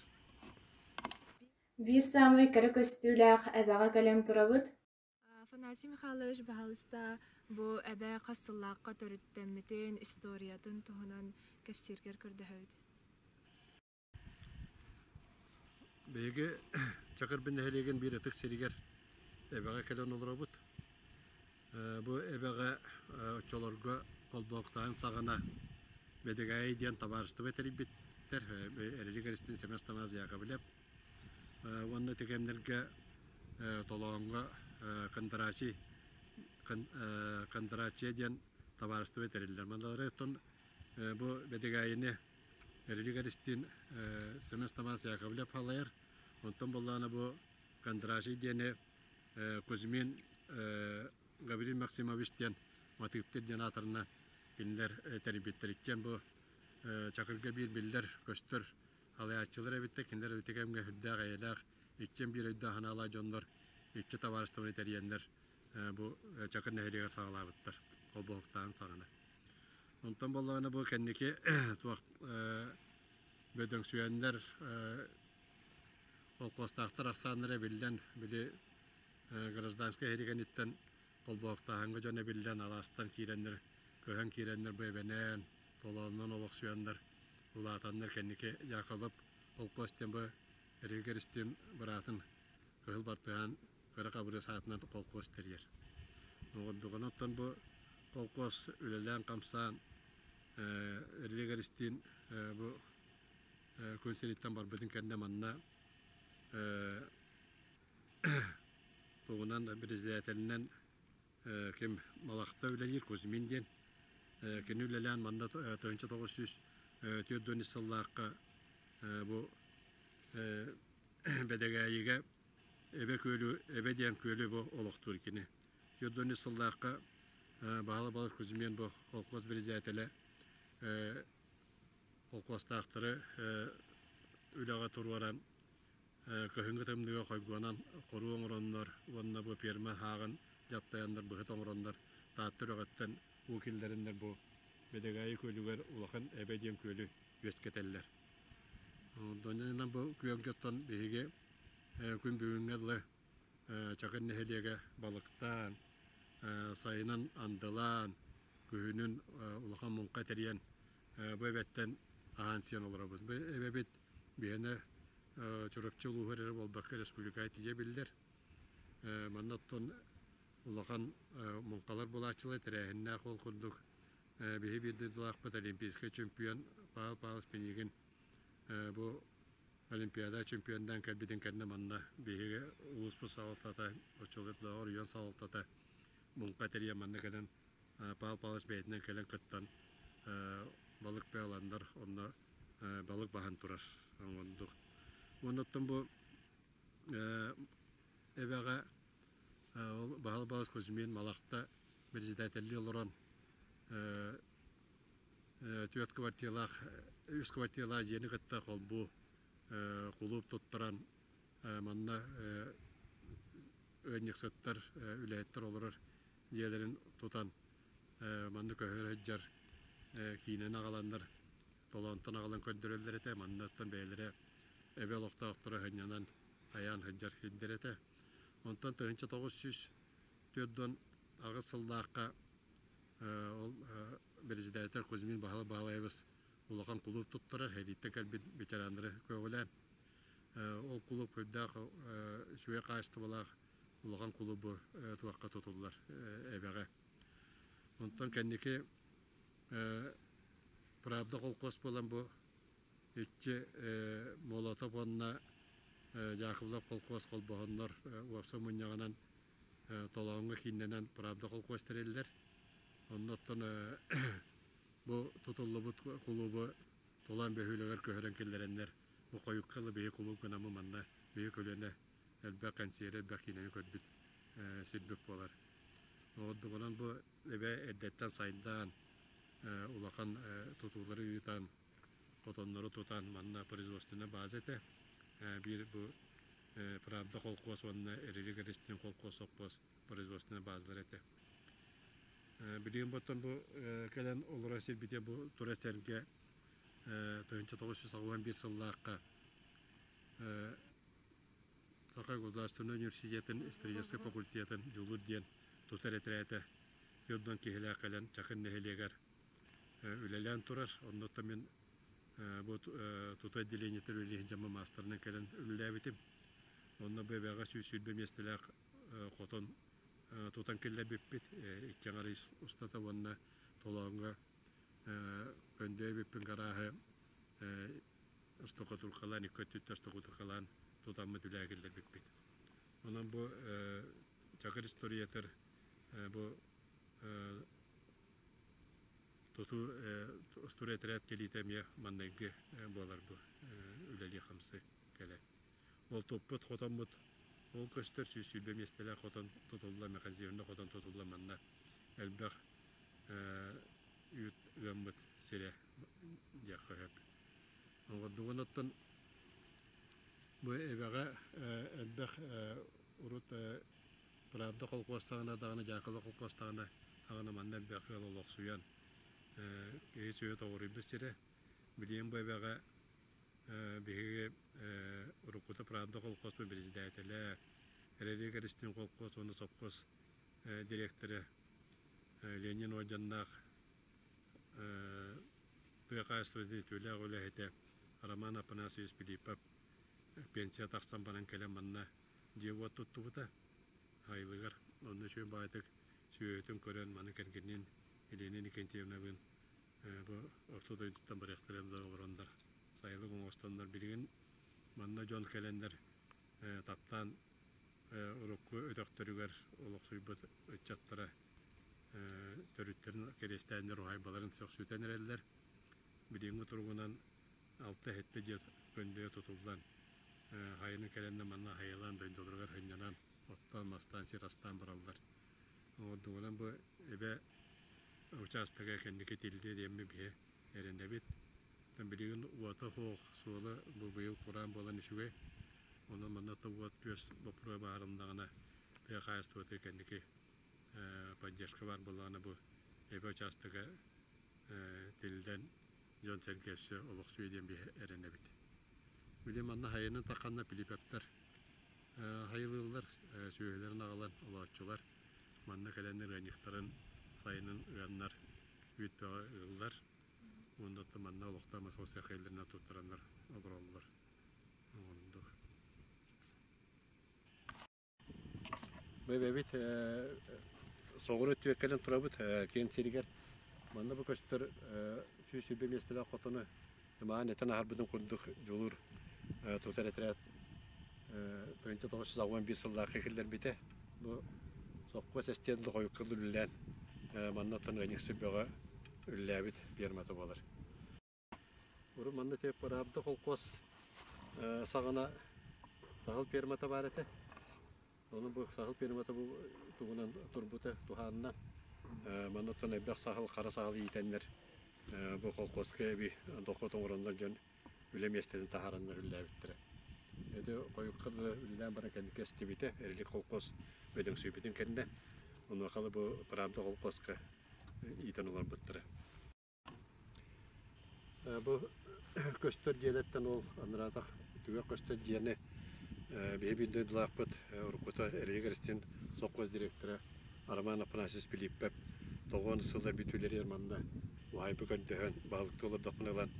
Биир саамай кэрэ көстүүлээх эбэҕэ кэлэн турабыт. Афанасий Михайлович баһалыста бу эбэ хас сыллаахха төрүттэммитин, историятын туһунан кэпсииргэр көрдөһөбүт. Биһиги Чакырбын нэһилиэгин биир ытык сиригэр эбэҕэ кэлэн олоробут. Бу эбэҕэ оччолорго холбоһуктааһын саҕана Бэдэгээйи диэн табаарыстыба тэрийбиттэр. Эрилик Эристиин Семен Стамаз Яковлев уонна ити кэмнэргэ Толооҥҥо Кондратий Кондратия диэн табаарыстыба тэриллэр. Манна оттон бу Бэдэгээйини Эрилик Эристиин Семен Стамаз Яковлев салайар. Онтон буоллаҕына бу Кондратий диэни Кузьмин Гаврил Максимович диэн Матыыптыр диэн аатарынан кинилэр тэрийбиттэриттэн бу Чакырга биир биллэр көстөр салайааччылар эбиттэр. Кинилэр ити кэмҥэ сүрдээх эйэлээх, иккиэн биир өйдөөх-санаалаах дьоннор икки табаарыстыбаны тэрийэннэр бу Чакыр нэһилиэгэр саҕалаабыттар холбоһуктааһын саҕана. Онтон буоллаҕына бу кэнники туох бөдөҥсүйэннэр Холкуостаахтар ахсааннара эбиллэн, били гражданскай эһиригэниттэн холбоһуктааһыҥҥа дьон эбиллэн, алаастан киирэннэр, көһөн киирэннэр бу эбэнэн, толоонунан олохсуйаннар, улаатаннар кэнники Яколоп холкуос диэн бу Эригэр истиим быраатын Кыһыл Бартыһаан кыра хабырыас аатынан холкуос тэрийэр. Оҕордугана оттон бу холкуос үлэлээн-хамсаан Эригэр истиин бу күн сириттэн барбытын кэннэ манна тугунан председателинэн ким Малахта үлэлиир Кузьмин диэн кини үлэлээн манна 1943 сыллаахха бу Бэдэгээйигэ Эбэ күөлү Эбэ диэн күөлү бу олохтуур кини. 43 сыллаахха Баһылай Балыс Кузьмин бу холкуос председателэ Холкуостаахтары үлэҕэ туруоран, кыһыҥҥы тымныыга хойгуонан хоруу оҥороннор уонна бу пиэрмэ һааҕын дьаптайаннар быһыт оҥороннор Таатта үрэҕиттэн уу киллэрэннэр бу Бэдэгээйи күөлүгэр Улахан Эбэ диэн күөлү үөскэтэллэр. Донньонунан бу күөлгэ оттон биһиги күн бүгүҥҥэ дылы Чакыр нэһилиэгэ балыктаан, сайынын андылаан, күһүнүн улахан муҥха тэрийэн бу эбэттэн аһаан сиэн олоробут. Бу эбэбит биһиэнэ Чурапчы улууһугар эрэ буолбакка республикаҕа тиийэ биллэр. Манна оттон улахан муҥхалар буолааччылар тэрээһиннээх ол курдук биһи биир дойдулаахпыт олимпийскай чемпион Павел Павлович Пинигин бу Олимпиада чемпионнаан кэлбитин кэннэ манна биһиги улууспут салалтата, оччолордооҕу оройуон салалтата муҥха тэрийэн манна кэлэн Павел Павлович бэйэтинэн кэлэн кыттан балык бөҕө ыланнар онно. балык баһан турар оҥордук. Оннуттан бу эбэҕэ ол Баһыл Балыс Кузьмин Малахта председателлии олорон түөрт квартиралаах, үс квартиралаах дьиэни кытта холбуу кулууп туттаран манна ыанньыксыттар, үлэһиттэр олорор дьиэлэрин тутан манна көһөрө сылдьар киинэни аҕаланнар толоонтон аҕалан көрдөрөллөр этэ. Маннаттан бэйэлэрэ эбэ олохтоохторо сынньанан айаан сылдьар сирдэр этэ. Онтон 1948 сыллаахха ол председатель Кузьмин Баһылай Баһылаевич улахан кулууп туттарар, сэрииттэн кэлбит ветераннары көҕүлээн ол кулууп сүрдээх үчүгэй хаачыстыбалаах улахан кулуубу туохха тутуллар эбэҕэ. Онтон кэнники Правда холкуос буолан бу икки Молотов уонна Дьаакыбылап холкуос холбоһоннор уопсай мунньаҕынан Толооҥҥо кииннэнэн Правда холкуос тэриллэр. Онно оттон бу тутуллубут кулуубу Толоон бөһүөлэгэр көһөрөн киллэрэннэр бу хойукка ыла биһи кулууп гынаммы манна биһи көлүөнэ элбэх кэнсиэри, элбэх киинэни көрбүт сирбит буолар. Ордугунан бу эбэ эрдэттэн сайдаан, улахан тутуулары ыытан, хотоннору тутан манна производственная база этэ. Биир бу Правда холкуос уонна Эрилик Эристиин холкуос сопхуос производственная базалар этэ. Билигин боттон бу кэлэн олорор сирбитэ бу тура сэргэ 1981 сыллаахха Саха государственнай университетын историческай факультетын Дьулуур диэн тутар этэрээтэ Йордан киһилээх кэлэн Чакыр нэһилиэгэр үлэлээн турар. Оннуттан мин бу тута отделениетыр үлэлиһин дьамма маастарынан кэлэн үлэлээбитим. Онно бэбэҕэ 120 миэстэлээх хотон тутан киллэрбиппит. Икки аҥар устата уонна толооҥҥо көндөйбүппүн гарааһы штукатуркалаан, икки өттүттэн штукатуркалаан тутаммыт үлэҕэ киллэрбиппит. Онон бу Чакыр историятыр бу тутуу устуоруйа этэрээт кэлиитэ эмиэ манныгы буолар бу үлэлии-хамсыы кэлэр. Ол туппут хотоммут ол көстөр 120 миэстэлээх хотон тутулла, механизированный хотон тутулла манна элбэх үүт ыаммыт сирэ диэххэ сөп. Оҕордугун оттон бу эбэҕэ элбэх урут Правда холкуостаҕына даҕаны, Дьаакыла холкуостаҕына даҕаны манна элбэх ыал олохсуйан киһи сүөһү тоҕуруйбут сирэ. Билигин бу эбэҕэ биһиги уруккута Правда холкуоспут председателэ, Эрэлик Эристин холкуос уонна сопхуос дириэктэрэ Ленин уордьаннаах тыа хаһаайыстыбатын үтүөлээх үлэһитэ Роман Афанасьевич Филиппов пенсия тахсан баран кэлэн манна дьиэ-уот туттубута. Айылыгар онно үчүгэй баҕайытык сүөһүтүн көрөн маны кэргэнин Елена Никентьевнабыын бу орто дойдуттан барыахтара да олороннор сайылык оҥостоннор билигин манна дьон кэлэннэр таптаан урукку өтөхтөрүгэр олохсуйбут ыччаттара төрүттэрин кэриэстээннэр уһаайбаларын сөхсүтэн эрэллэр. Билиҥҥи туругунан алта-сэттэ дьиэ көндөйө тутуллан, хайаны кэлэннэ манна хайалаан дойдуларыгар сынньанан, оттоон-мастаан, сир астаан бараллар. Оҥордугунан бу эбэ учаастага кэнники тиллиэ диэммит биһи эрэнэбит. Билигин уота суох суола бу быйыл кураан буолан үчүгэй. Онон манна уот күөс боппуруоһа баһаарыннаҕына тыа хаһаайыстыбатыгар кэнники поддержка баар буоллаҕына бу эбэ учаастага тиллэн дьон-сэргэ өссө олохсуйа диэн биһи эрэнэбит. Били манна хайанан тахханна Пилипептэр хайылыыллар, сүөһүлэрин аҕалан олооччулар. Манна кэлэн ырыанньыктарын сайынын ыаннар үүт бөҕө ыыллар. Уонна оттон манна олохтоох насос сэхиэллэринэн туттараннар олороллор. Оннук. Бэбэбит соҕуруу өттүгэр кэлэн турабыт киэн сиригэр. Манна бу көстөр 120 миэстэлээх хотону маан этэн аһарбытын курдук дьулуур тутар этэрээт 1981 сыллаахха киллэрбитэ. Бу сопхуос эстиэн хойукка үлэлээн манна оттон ыанньыксыт бөҕө үлэлээбит фермата буолар. Урут манна те Правда холкуос саҕана саһыл фермата баар этэ. Ону бу саһыл фермата бу тугунан турбута туһаанна. Манна оттон элбэх саһыл, хара саһыл иитэннэр бу холкуоска эби дохуот оҥороннор дьон үлэ миэстэтин таһаараннар үлэлээбиттэрэ. Ити хойукка дылы үлэлээн баран кэнники эстибитэ, Эрилик холкуос бөдөҥсүйбүтүн кэннэ. Онуоха бу Правда холкуоска иитэн олорбуттара. Бу көстөр дьиэлэртэн ол анараатах түгэх көстөр дьиэни биһи биир дойдулаахпыт уруккута Эрилик Эристин сопхуос директора Роман Афанасьевич Филиппов тоҕуон сыллар бүтүүлэригэр манна уһаайба көрдөһөн баһылыктыы олордохпуна ылан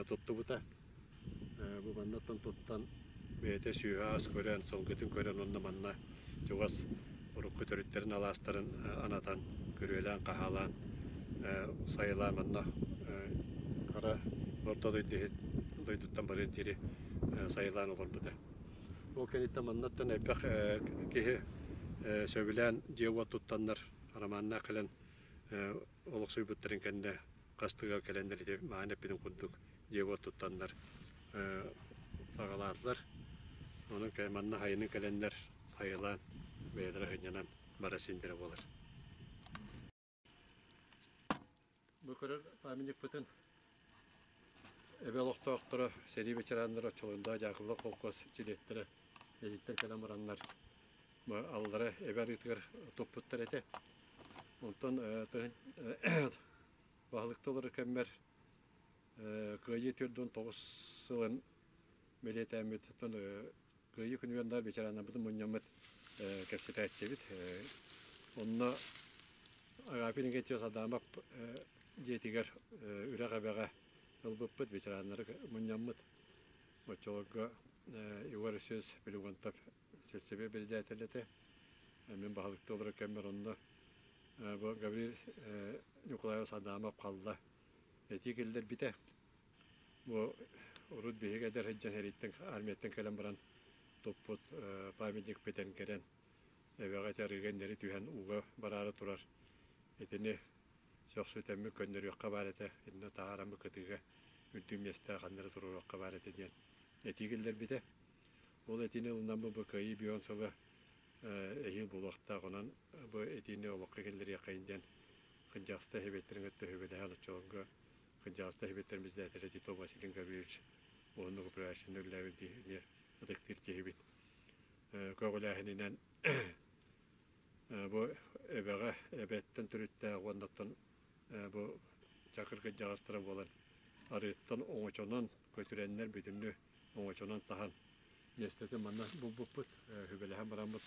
туттубута. Бу маннаттан туттан бэйэтэ сүөһү-ас көрөн, сылгытын көрөн уонна манна чугас урукку төрүттэрин алаастарын анатан, күрүөлээн-хаһаалаан, сайылаан манна хара орто дойду дойдуттан барыар диэри сайылаан олорбута. Ол кэнниттэн маннаттан элбэх киһи сөбүлээн дьиэ-уот туттаннар, романнаах кэлэн олохсуйбуттарын кэннэ хас тыга кэлэннэр ити маан эппитин курдук дьиэ-уот туттаннар саҕалаатылар. Онон манна сайынын кэлэннэр сайылаан бэйэлэрэ сынньанан бара синдэрэ буолар. Бу көрөр памятникпытын эбэ олохтоохторо, сэрии ветераннара Чолондоо Дьаакыбылап холкуос чилиэттэрэ эдиттэн кэлэн бараннар аллара эбэ арыытыгар туппуттар этэ. Онтон баһылыкта олорор кэммэр Кыайыы 49 сылын бэлиэтээммит, оттон Кыайыы күнүгэр да ветераннарбытын мунньаммыт кэпсэтээччибит. Онно Агафий Никитич Адамов дьиэтигэр үрэх эбэҕэ ылбыппыт, ветераннары мунньаммыт. Оччолорго Егор Алексеевич Пелегонтов сельсовет председателэ этэ. Мин баһылыктыы олорор кэммэр онно бу Гаврил Николаевич Адамов халла этии киллэрбитэ. Бу урут биһиги эдэр сылдьан сэрииттэн армияттан кэлэн баран туппут памятникпытын кэлэн эбэҕэ ити арыыга иннэри түһэн ууга бараары турар итини сөхсүтэммит көннөрүөххэ баар этэ, иннэ таһаараммыт кытыыга үрдүк миэстэҕэ ханна эрэ туруоруохха баар этэ диэн этии киллэрбитэ. Ол этиини ылынаммыт бу Кыайыы бион сыла эһиил буолуохтаах, онон бу этиини олоххо киллэриэххэйин диэн кырдьаҕастар эһэбиэттэрин кытта сүбэлэһэн оччолорго кырдьаҕастар эһэбиэттэрин председателэ Титов Василий Гаврильевич уонна управляющийын үлэлээбит биһиги ытыктыыр киһибит көҕүлээһининэн бу эбэҕэ эбэттэн төрүттээх уонна оттон бу чакыр кырдьаҕастара буолан арыыттан оҥочонон көтүрэннэр бүтүннүү оҥочонон таһан миэстэтин манна булбуппут сүбэлэһэн бараммыт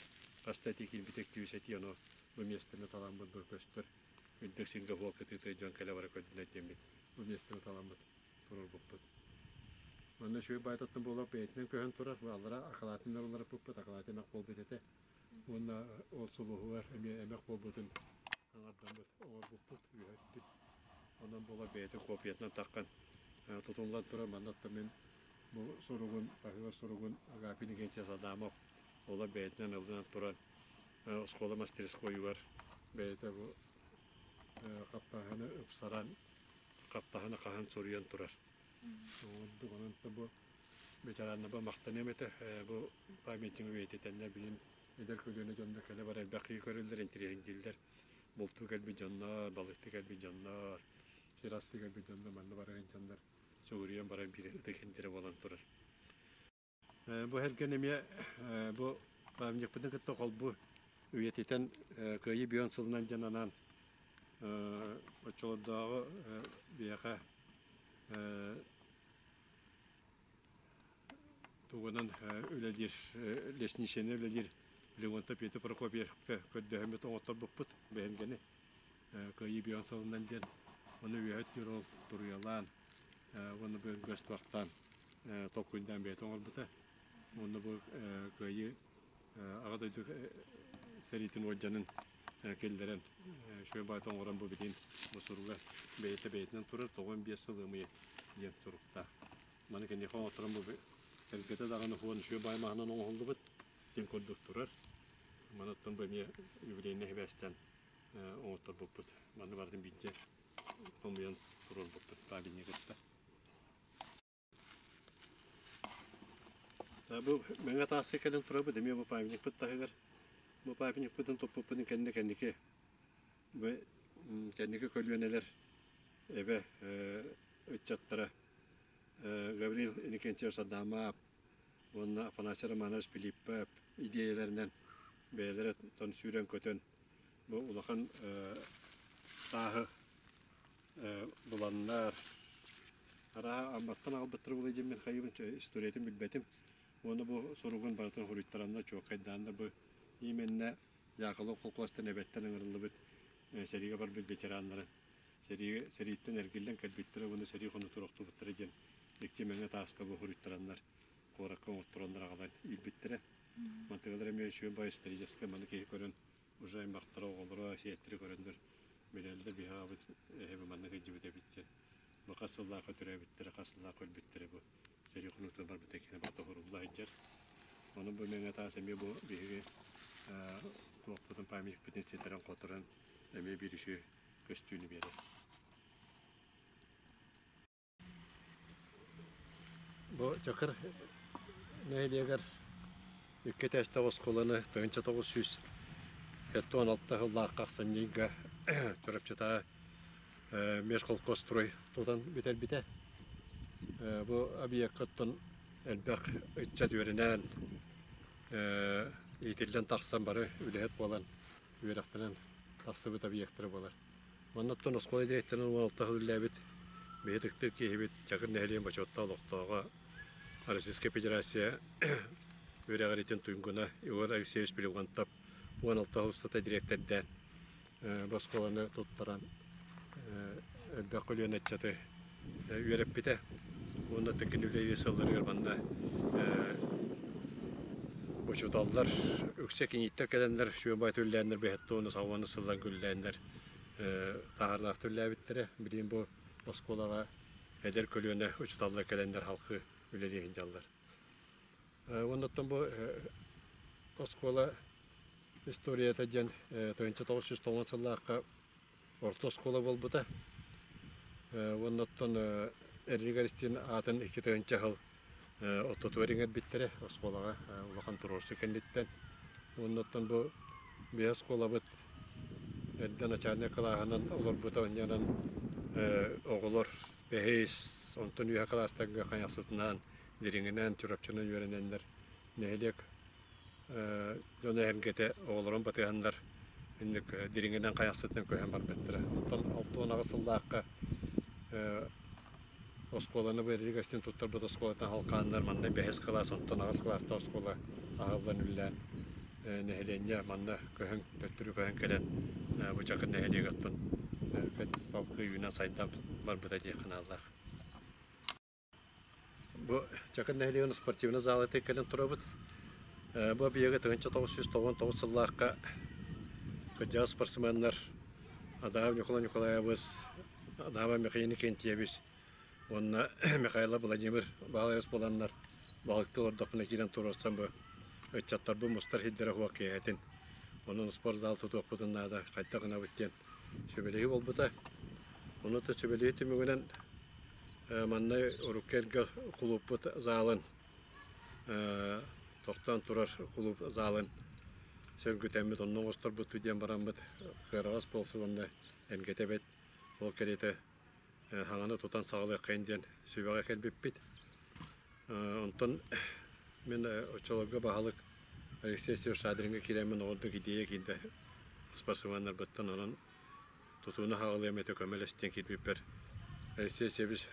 хас да этии киирбитэ күүс этии ону бу миэстэни таламмыт бу көстөр үрдүк сиргэ уол кытыытыгар дьон кэлэ бара көрдүнэр диэммит бу миэстэни таламмыт туруорбуппут. Манна үчүгэй баайтаттан буолар бэйэтинэн көһөн турар бу аллара акылаатын уларыппыппыт акылаат эмэх буолбут этэ уонна ол сулуһугар эмиэ эмэх буолбутун аҥардаммыт оҥорбуппут үөһэппит онон буолар бэйэтин копиятынан таххан тутуллан турар манна мин Бу суругун, хаһыат суругун Агапий Никитич Адамов ола бэйэтинэн ылынан туран оскуола мастерскойугар бэйэтэ бу хаптаһыны ыпсаран, хаптаһыны хаһан суруйан турар. Ордук онон бу ветераннаба махтаныам этэ. Бу памятнигы үйэтитэннэр билин эдэр көлүөнэ дьонно кэлэ бар элбэх киһи көрөллөр, интириэһиргииллэр. Бултуу кэлбит дьоннор, балыкты кэлбит дьоннор, сир астыы кэлбит дьоннор манна барар дьоннор Сугуруйан баран биир ытык индирэ буолан турар. Бу эргэн эмиэ бу памятникпытын кытта холбуу үйэтитэн Кыайыы бион сылынан диэн анаан оччолордооҕу биһиэхэ тугунан үлэлиир лесничены үлэлиир Леонтов Петр Прокопьевка көрдөһөммүт оҥотторбуппут бэһимгэни Кыайыы бион сылынан диэн ону үөһэ өттүгэр ол туруйалаан уонна бу көстүөхтаан толкуйдаан бэйэтэ оҥорбута. Уонна бу Кыайыы Аҕа дойду сэриитин уордьанын киллэрэн үчүгэй баайта оҥорон бу билигин бу суруга бэйэтэ бэйэтинэн турар 95 сыл ымыйа диэн суруктаах. Маны киниэхэ оҥотторон бу эргэтэ даҕаны хуон үчүгэй баай маһынан оҥоһуллубут диэн курдук турар. Манаттан бу эмиэ юбилейнай сибээстэн оҥотторбуппут. Манна барытын биирдэ хомуйан туруорбуппут памятник кытта. Бу Мэҥэ Тааска кэлэн турабыт эмиэ бу памятникпыт таһыгар. Бу памятникпытын туппуппутун кэннэ кэнники бу кэнники көлүөнэлэр эбэ ыччаттара Гаврил Иннокентьевич Адамов уонна Афанасий Романович Филиппов идиэйэлэринэн бэйэлэрэ тон сүүрэн-көтөн бу улахан тааһы буланнар арааһа Амматтан аҕалбыттара буолуо диэн мин хайыыбын историятын билбэтим уонна бу суругун барытын суруйтараннар чуолкайдааннар бу именно Дьаакылы холкуостан эбэттэн ыҥырыллыбыт сэриигэ барбыт ветераннары сэриигэ сэрииттэн эргиллэн кэлбиттэрэ уонна сэрии хонуутугар охтубуттара диэн икки мэҥэ тааска бу суруйтараннар куоракка оҥоттороннор аҕалан иилбиттэрэ. Мантыгалар эмиэ үчүгэй баай историческай маны киһи көрөн уже аймахтара, оҕолоро, сиэттэрэ көрөннөр билэллэр биһи аҕабыт эһэбэ манна сылдьыбыт эбит диэн. Бу хас сыллаахха төрөөбүттэрэ, хас сыллаах өлбүттэрэ бу сэрии хонуутугар барбыта кини барыта сурулла сылдьар. Ону бу мэҥэ таас эмиэ бу биһиги туохпутун памятникпытын ситэрэн-хоторон эмиэ биир үчүгэй көстүүнү биэрэр. Бу Чакыр нэһилиэгэр икки этээстээх оскуоланы 1976 сыллаахха ахсынньыга Чурапчытааҕы межколхозстрой тутан бүтэрбитэ. Бу объекка оттон элбэх ыччат үөрэнэн, иитиллэн тахсан бары үлэһит буолан үөрэхтэнэн тахсыбыт объектара буолар. Манна оттон оскуола дириэктэринэн 16 сыл үлэлээбит биһи ытыктыыр киһибит Чакыр нэһилиэгин бочуоттаах олохтооҕо Российскай Федерация үөрэҕириитин туйгуна Егор Алексеевич Перегонтов 16 сыл устата дириэктэрдээн бу оскуоланы туттаран элбэх көлүөнэ ыччаты үөрэппитэ. Уонна кини үлэлиир сылларыгар манна учууталлар үксэ кинииттэр кэлэннэр сүөбай түллээннэр бэһэттэ уонна сыллан күллээннэр таһаардаах түллээбиттэрэ. Билигин бу оскуолаҕа эдэр көлүөнэ учууталлар кэлэннэр халкы үлэлии сылдьаллар. Уонна оттон бу оскуола историята диэн 1990 сыллаахха орто оскуола буолбута. Уонна оттон Эрилик Эристиин аатын 2 тыһыынча сыл ортотугар иҥэрбиттэрэ оскуолаҕа улахан туруорсуу кэнниттэн. Уонна оттон бу биһи оскуолабыт эрдэ начальнай кылааһынан олорбута онньонон оҕолор бэһис, онтон үөһэ кылаастарга Хайахсытынаан, Дириҥинэн, Чурапчынан үөрэнэннэр нэһилиэк дьоно эһэргэтэ оҕолорун батыһаннар инник дириҥинэн хайахсытынан көһөн барбыттара. Онтон 68 сыллаахха оскуоланы бу Эрилик туттарбыт оскуолатын халкааннар манна бэһис кылаас, онтон аҕыс кылаастаах оскуола аһыллан үллээн нэһилиэнньэ манна көһөн төттөрү көһөн кэлэн бу Чакыр нэһилиэгэ оттон салгыы үүнэн сайдан барбыта диэх аналлаах. Бу Чакыр нэһилиэгин спортивнай залата кэлэн турабыт. Бу объегы 1999 сыллаахха кырдьаҕас спортсменнар Адаев Николай Николаевич, Адаева Михаил Никентьевич уонна Михайлов Владимир Баалаевич буоланнар балыктыы олордохпуна киирэн туруорсан бу ыччаттарбын мустар сирдэрэ суох киэһэтин. Онон спортзал тутуохпутун наада, хайдах гынабыт диэн сүбэлэһии буолбута. Ону да сүбэлэһии түмүгүнэн Манна урукку эргэ кулууппут залын тохтоон турар кулууп залын сөргүтэммит, онно оҥосторбут диэн бараммыт кыараҕас буолсу уонна эргэтэбит. Ол кэриэтэ хаҥаны тутан саҕалыаххайын диэн сүбэҕэ кэлбиппит. Онтон мин оччолорго баһылык Алексей Северович Шадриҥҥа киирэммин оҕордук идея киирдэ спортсменнарбыттан онон тутууну хаҕылыам этэ көмөлөс диэн киирбиппэр Алексей Севич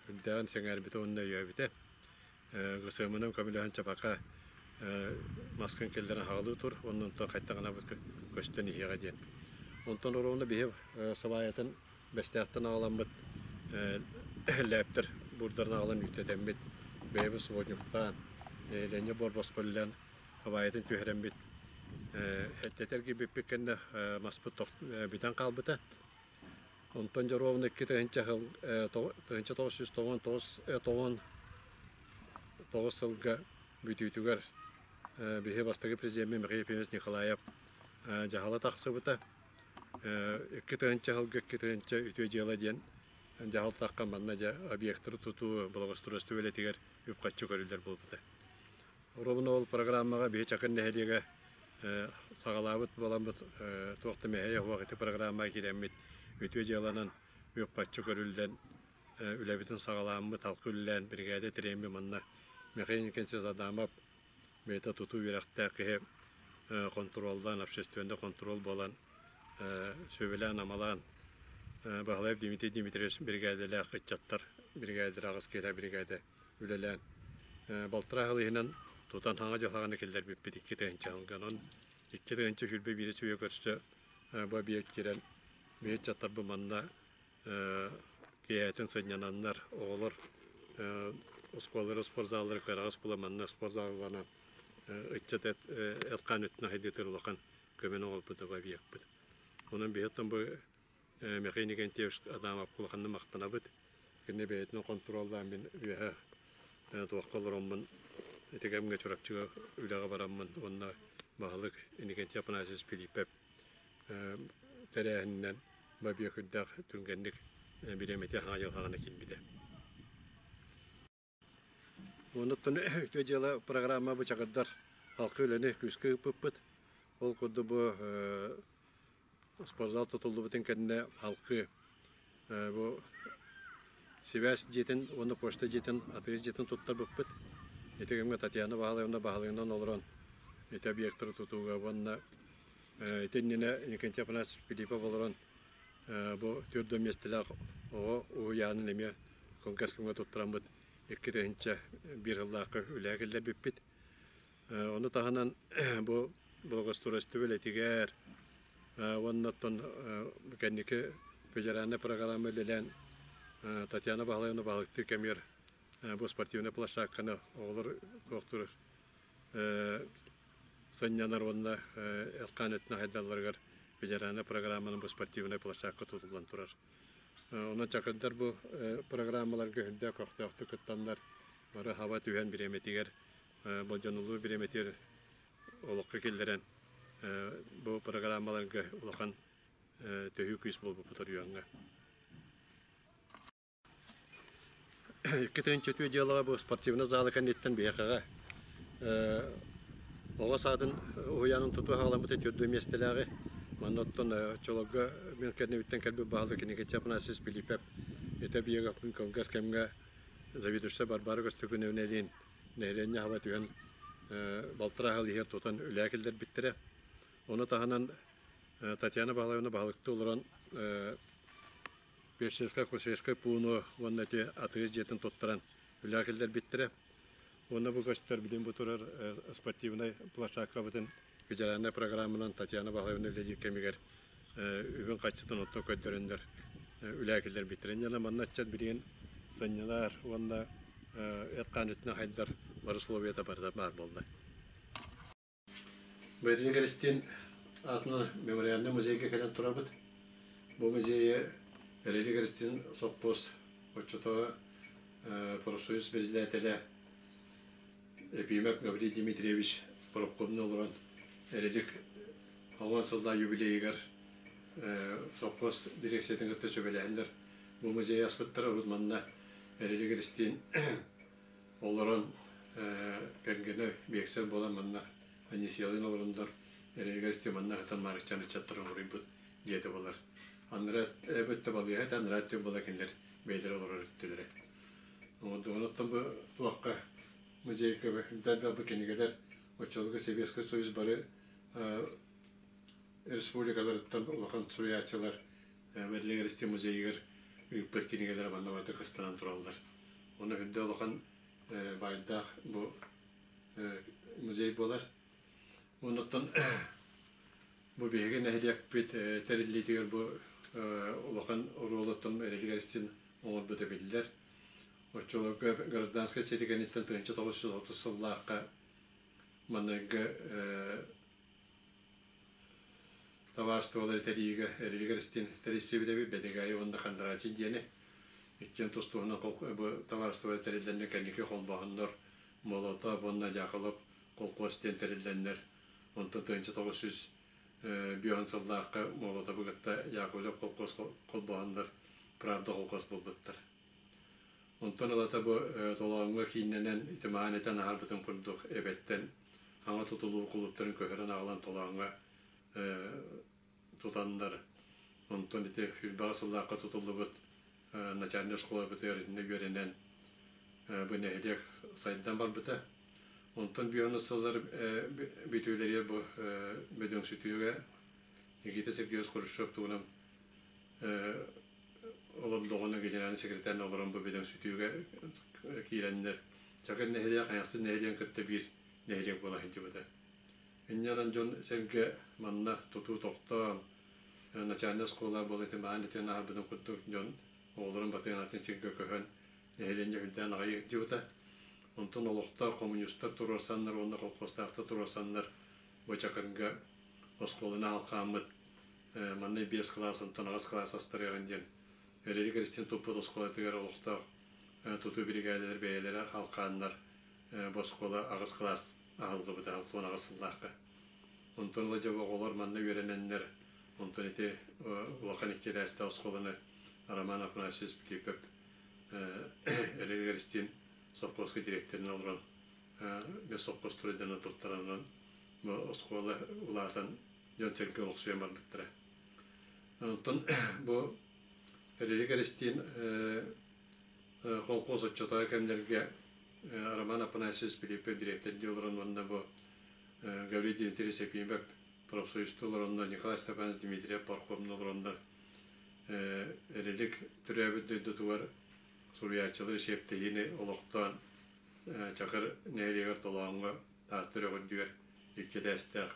үрдээҕин сэҥээрбитэ уонна өйөөбүтэ. ГСМ-нан көмөлөһөн Чапака маскын киллэрэн хаҕылыы тур уонна онтон хайдах гынабыт көстөн иһиэҕэ диэн. Онтон оруобуна биһи сыбаайатын Бэстээхтэн аҕаламмыт лээптэр буурдарын аҕалан үүттэтэммит бэйэбит субботниктаан нэһилиэнньэ буор-босхо үлэлээн абаайытын түһэрэммит эттэтэ эргийбиппит кэннэ маспыт бүтэн хаалбыта. Онтон дьоруобуна 2 тыһыынча сыл 1999 сылга бүтүүтүгэр биһи бастакы президеммит Михаил Ефимович Николаев дьаһала тахсыбыта. 2 тыһыынча сылга 2 тыһыынча үтүө дьыала диэн дьаһалтахха манна дьэ объектары тутуу благоустройство үлэтигэр үп-харчы көрүллэр буолбута. Оруобуна ол программаҕа биһи Чакыр нэһилиэгэ саҕалаабыт буоламмыт туох да мэһэйэ суох ити программаҕа киирэммит үтүө дьыаланан үп-харчы көрүллэн үлэбитин саҕалааммыт халкы үлэлээн биригээдэ тэрийэммит манна Михаил Никитич Адамов бэйэтэ тутуу үөрэхтээх киһи хонтуруоллаан общественный контроль буолан сүбэлээн-амалаан Баһылаев Дмитрий Дмитриевич биригээдэлээх ыччаттар биригээдэлэр аҕыс киһилээх биригээдэ үлэлээн балтараа сыл иһинэн тутан саҥа дьылҕаны киллэрбиппит 2 тыһыынча сылга. Онон 2021 үйэ көрсө бу объект киирэн биһи ыччаттарбыт манна киэһэтин сынньананнар оҕолор оскуолалары спортзаллары кыараҕас буолан манна спортзалланан ыччат эт-хаан өттүнэн сайдыытыгар улахан көмөнү оҥорбут объекпыт. Онон биһи оттон бу Михаил Николаевич Адамов улаханнык махтанабыт. Кини бэйэтин хонтуруоллаан мин үөһэ туохха олороммун ити кэмҥэ Чурапчыга үлэҕэ бараммын уонна баһылык Иннокентий Афанасьевич Филиппов тэрээһининэн бабиэкирдээх түргэнник бириэмэтэ хаҥа дьылҕаҕына киирбитэ. Онуттан үтүө дьыала программа бычаҕырдар халкы үлэни күүскэ ыыппыппыт. Ол курдук бу спортзал тутуллубутун кэннэ халкы бу сибээс дьиэтин уонна почта дьиэтин, атыы дьиэтин туттарбыппыт. Ити кэмҥэ Татьяна Баһылаевна баһылыгынан олорон ити объектары тутууга уонна ити иннинэ Иннокентий Афанасьевич Филиппов олорон бу 40 миэстэлээх оҕо уһуйаанын эмиэ кылгас кэмҥэ туттараммыт 2001 сыллаахха үлэҕэ киллэрбиппит. Ону таһынан бу благоустройство үлэтигэр уонна оттон кэнники федеральнай программа үлэлээн Татьяна Баһылаевна баһылыктыы кэмигэр бу спортивнай площадканы оҕолор туохтуур сынньанар уонна эт-хаан өттүнэн сайдалларыгар федеральнай программанан бу спортивнай площадка тутуллан турар. Онон чакырдар бу программаларга үрдээх көхтөөхтүк кыттаннар бары хаба түһэн бириэмэтигэр болдьонуллуу бириэмэтигэр олоххо киллэрэн бу программаларга улахан төһүү күүс буолбуппут оройуоҥҥа. 2 тыһыынча дьыалаҕа бу спортивнай зала кэнниттэн биһиэхэҕэ оҕо саадын уһуйаанын тутуу хаҕаламмыта төрдүө миэстэлээҕи. Манна оттон оччолорго мин кэннибиттэн кэлбит баһылык Никитич Афанасьевич Филиппов ити объегы кылгас кэмҥэ заведующай Варвара Көстөкүнэвнэлиин нэһилиэнньэ хаба түһэн балтараа сыл иһигэр тутан үлэҕэ киллэрбиттэрэ. Ону таһынан Татьяна Баһылаевна баһылыктыы олорон Персидскай-Кусейскай пууну уонна ити атыыс дьиэтин туттаран үлэҕэ киллэрбиттэрэ. Уонна бу көстөр билин бу турар спортивнай площадкабытын федеральнай программанан Татьяна Баһылаевна үлэлиир кэмигэр үбүн-харчытын оттон көрдөрөннөр үлэҕэ киллэрбиттэрэ. Инньэ манна ыччат билигин сынньанар уонна эт-хаан өттүнэн хайдар бары условията барыта баар буолла. Бэйэтин Кэристиин аатынан мемориальнай музейга кэлэн турабыт. Бу музейы Эрэли Кэристиин сопхуос оччотооҕу профсоюз председателэ Епимов Гаврил Дмитриевич профкомна олорон Эрилик 10 сыллаах юбилейыгар сопхуос дирекциятын кытта сүбэлэһэннэр бу музейы аспыттара. Урут манна Эрилик Эристиин Олорон кэргэнэ биэксэл буолан манна Анисиялыын олороннор эрэйигэр исти манна сытан Маарыкчаан ыччаттарын уруйбут дьиэтэ буолар. Анараа өттө балыыһа этэ, анараа өттүн буола кинилэр бэйэлэрэ олорор өттүлэрэ. Оттон бу туохха музейга бу кинигэлэр оччолорго Советский Союз бары республикаларыттан улахан суруйааччылар Мэдлиҥ Эристи музейыгар ыыппыт кинигэлэрэ манна барыта кыстанан тураллар. Онно үрдэ улахан баайдаах бу музей буолар. Оннуттан бу биһиги нэһилиэкпит тэриллиитигэр бу улахан оруолуттан Эристин оҥорбута биллэр. Оччолорго гражданскай сэрии кэнниттэн 1930 сыллаахха манныгы табаарыстыбалары тэрийиигэ Эрилик Эристин тэрийсибит эбит Бэдэгээйи уонна Кондратий диэни иккиэн тус-туһунан бу табаарыстыба тэриллэннэр кэнники холбоһоннор Молотов уонна Дьаакылап колхуос диэн тэриллэннэр онтон 1905 сыллаахха Молотовы кытта Яковлев колхуос холбоһоннор Правда колхуос буолбуттар. Онтон ылата бу толооҥҥо кииннэнэн итимаан этэн аһарбытын курдук эбэттэн хаҥа тутулуу кулууптарын көһөрөн аҕалан толооҥҥо тутаннар, онтон ити сүүрбэҕэ сыллаахха тутуллубут начальнай оскуолабытыгар итиннэ үөрэнэн бу нэһилиэк сайдан барбыта. Онтон биону сыллар бүтүүлэригэр бу бөдөҥсүтүүгэ Никита Сергеевич Хрущев туһунан олордоҕуна генеральный секретарь олорон бу бөдөҥсүтүүгэ киирэннэр Чакыр нэһилиэк Хайахсыт нэһилиэгин кытта биир нэһилиэк буола сылдьыбыта. Инньэ дьон-сэргэ манна тутуу тохтоон, начальнай оскуола буола ити маан итин ааһарбытын курдук дьон оҕолорун батыһан сиргэ көһөн нэһилиэнньэ үрдээн аҕай ыһдьыбыта. Онтон олохтоох коммунистар туруорсаннар уонна колхозтаахтар туруорсаннар бу Чакырга оскуоланы аалхааммыт манна биэс кылаас онтон аҕыс кылаас астарыаҕын диэн Эрили Кристин туппут оскуолатыгар олохтоох тутуу биригээдэлэр бэйэлэрэ халхааннар бу оскуола аҕыс кылаас аһыллыбыта 68 сыллаахха. Онтон ыла дьэ оҕолор манна үөрэнэннэр, онтон ити улахан икки этээстээх оскуоланы Роман Афанасьевич Пилипов эрэгэр истиин совхозка директорынан олорон бес совхоз туруйданан туттаранан бу оскуола улаатан дьон-сэргэ олохсуйан барбыттара. Онтон бу Эрилик Эристиин колхоз оччотооҕу кэмнэргэ Роман Афанасьевич Пилиппев дириэктэрдии олорон уонна бу Гаврил Дмитриевич Ефимов профсоюзтуу олороннор, Николай Степанович Дмитриев паркомна олороннор Эрилик төрөөбүт дойдутугар суруйааччылар сиэптэһиини олохтоон Чакыр нэһилиэгэр Толооҥҥо Таатта үрэх икки этээстээх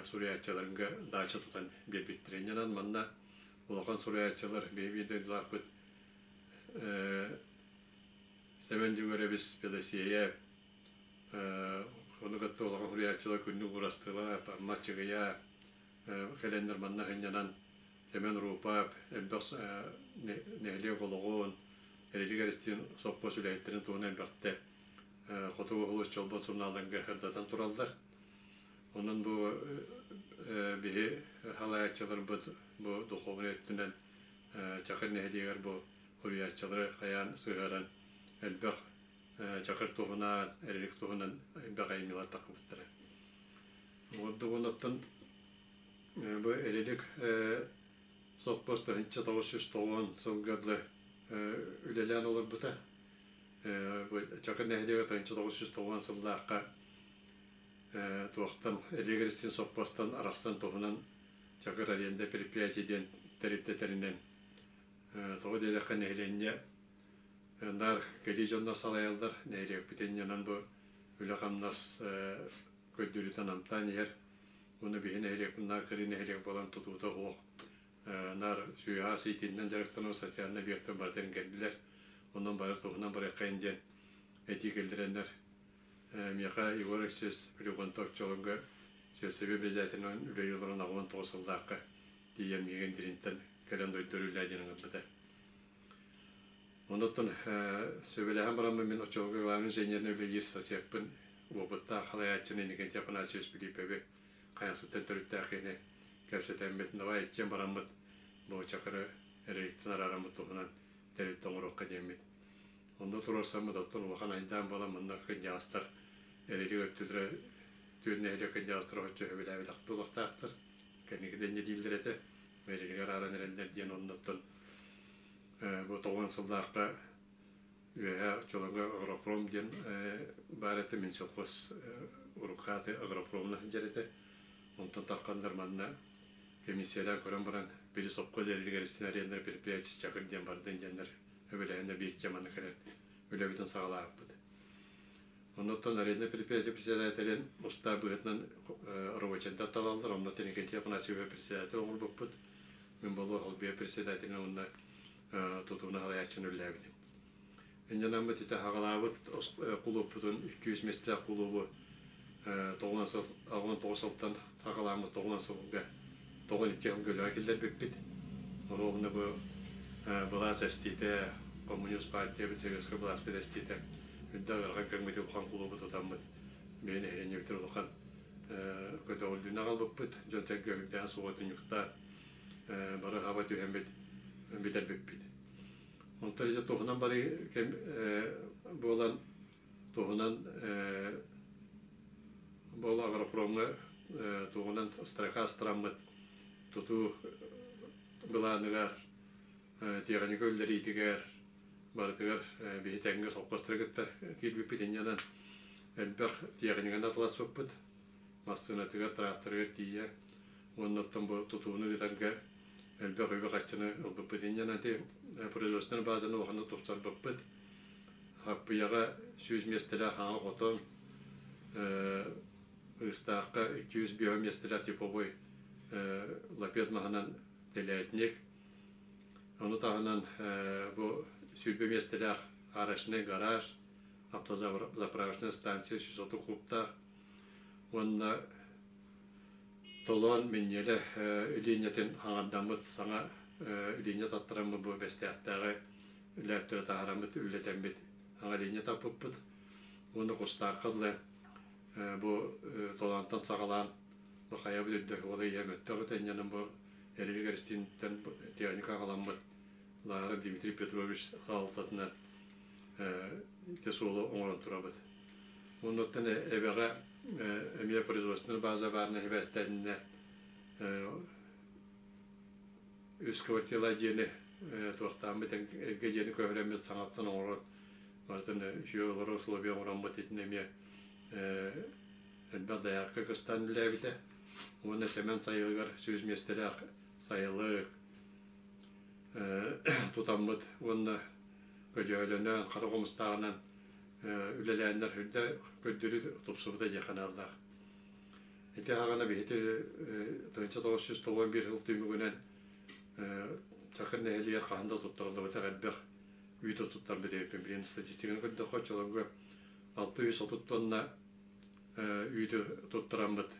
суруйааччыларга даача тутан биэрбиттэрэ. Инньэнэн манна улахан суруйааччылар биһиги дойдулаахпыт Сэмэн Дьөгүөрэбис Педосеев, ону кытта улахан суруйааччылар Күннүк Уурастыылап, Амма Аччыгыйа кэлэннэр манна сынньанан Сэмэн Рупап элбэх нэһилиэк олоҕун, Эрилик Эристиин сопхуос үлэһиттэрин туһунан элбэхтэ Хотугу улуус Чолбон сурунаалларга сырдатан тураллар. Онон бу биһи халайааччыларбыт бу духовнай өттүнэн Чакыр нэһилиэгэр бу суруйааччылары хайаан сыһыаран элбэх Чакыр туһунан, Эрилик туһунан элбэх айымньылар тахсыбыттара. Ордугун оттон бу Эрилик сопхуос 1990 сылга дылы үлэлээн олорбута. Бу Чакыр нэһилиэгэ 1990 сыллаахха туохтан Элиэгиристин сопхуостан арахсан туһунан Чакыр аренда предприятие диэн тэрилтэтэринэн тоҕо диэтэххэ нэһилиэнньэ наар кэлии дьоннор салайаллар нэһилиэкпитин ньанан бу үлэ-хамнас көрдөрүүтэ намтаан иһэр уонна биһи нэһилиэкпит наар кырыы нэһилиэк буолан тутуута суох наар сүөһэ иитиннэн дьарыктанар социальнай объектар барытын кэллилэр онон бары туһунан барыаххайын диэн этии киллэрэннэр миэхэ Егор Алексеевич Плюгонтов оччолорго сельсовет председателинэн үлэлии олорон 89 сыллаахха тиийэн миигин Диринтэн кэлэн дойду үлээ диэн ыҥырбыта. Онуттан сөбүлэһэн бараммын мин оччолорго главный инженеринэн үлэлиир сосеппын уопуттаах халайааччыны Иннокентий Афанасьевич Филипповы Хайахсыттан төрүттээх киһини кэпсэтэммит, давай иччиэн бараммыт бу чакыры эрэйиттэн араараммыт туһунан тэрилтэ оҥоруохха диэммит. Онно туруорсаммыт оттон улахан айдаан буолан манна кырдьаҕастар эрэлик өттүлэрэ түөрт нэһилиэк кырдьаҕастара оччо сөбүлээбэтэх буолуохтаахтар. Кэнники да инньэ дииллэр этэ. Мэрилигэр арааран эрэллэр диэн оннуттан бу тоҕуон сыллаахха үөһэ оччолорго агропром диэн баар этэ Минсельхоз уруккааты агропромна сылдьар этэ. Онтон тарханнар манна комиссиялаан көрөн баран били сопхуос эрилигэр истин предприятие Чакыр диэн бардын диэннэр үбүлэһинэ биирдэ манна кэлэн үлэбитин саҕалаабыппыт. Оннуттан арендный предприятие председателин устаа быһыытынан рабочайдар талаллар, онно Иннокентий Афанасьевич председатель оҥорбуппут. Мин болу холбуйа председателин уонна тутууну салайааччыны үлэлээбитим. Инньэнаммыт ити хаҕалаабыт кулууппутун 200 миэстэлээх кулуубу 99 сылтан саҕалааммыт 90 сылга 92 сылга үлэҕэ киллэрбиппит. Оруобуна бу былаас эстиитэ, коммунист партиябыт, советскай былааспыт эстиитэ үрдэ ыарахан кэмҥэ улахан кулуубу тутаммыт бэйэ нэһилиэнньэбитин улахан көтөҕүллүүнү аҕалбыппыт, дьон-сэргэ үрдээн суоҕа түннүктаан бары хаба түһэммит бүтэрбиппит. Онтон ити туһунан бары кэм буолан туһунан буола агропромҥа туһунан страха астыраммыт тутуу былааныгар тиэхиньикэ үллэриитигэр барытыгар биһи тэҥҥэ сопхуостары кытта киирбиппит инньэнэн элбэх тиэхиньикэни атыласпыппыт массыынатыгар, тракторыгар тиийэ уонна оттон бу тутууну ыытарга элбэх үбү-харчыны ылбыппыт. Инньэнэн ити производственнай базаны улаханнык тупсарбыппыт. Хаппыйаҕа 100 миэстэлээх хаҥа хотон, Ыыстаахха 205 миэстэлээх типовой лапед маһынан телятник, ону таһынан бу 20 миэстэлээх арочный гараж, автозаправочная станция 130 кубтаах уонна Толоон Минньиэлэ илиинньэтин аҥардаммыт саҥа илиинньэ таттараммыт бу Бэстээхтээҕи үлээптэрэ таһаараммыт үлэлэтэммит саҥа илиинньэ таппыппыт уонна Кустаахха дылы бу Толоонтон саҕалаан бу хайабыт үрдэ уола ийэм өттөх этэнньэнэн бу Эрилик Эристиинтэн техника аҕаламмыт Лара Дмитрий Петрович салалтатынан ити суолу оҥорон турабыт. Оннуттан эбэҕэ эмиэ производственнай база баарына сибээстэннэ үс квартира дьиэни туохтааммыт эргэ дьиэни көһөрөммүт саҥаттан оҥорон барытын үчүгэй олорор условия оҥороммут итиннэ эмиэ элбэх доярка кыстаан үлэлээбитэ уонна Сэмэн сайылыгар 100 миэстэлээх сайылык тутаммыт уонна көдьөөлөнөн хара хомустааҕынан үлэлээннэр үрдэ көрдөрүү тупсубута диэххэ нааллаах. Ити аҕана биһити 1991 сыл түмүгүнэн Чакыр нэһилиэгэр хаһан да туттарыллыбатах элбэх үүтү туттарбыт эбиппин. Билигин статистиканы көрдөххө, оччолорго 630 тонна үүтү туттараммыт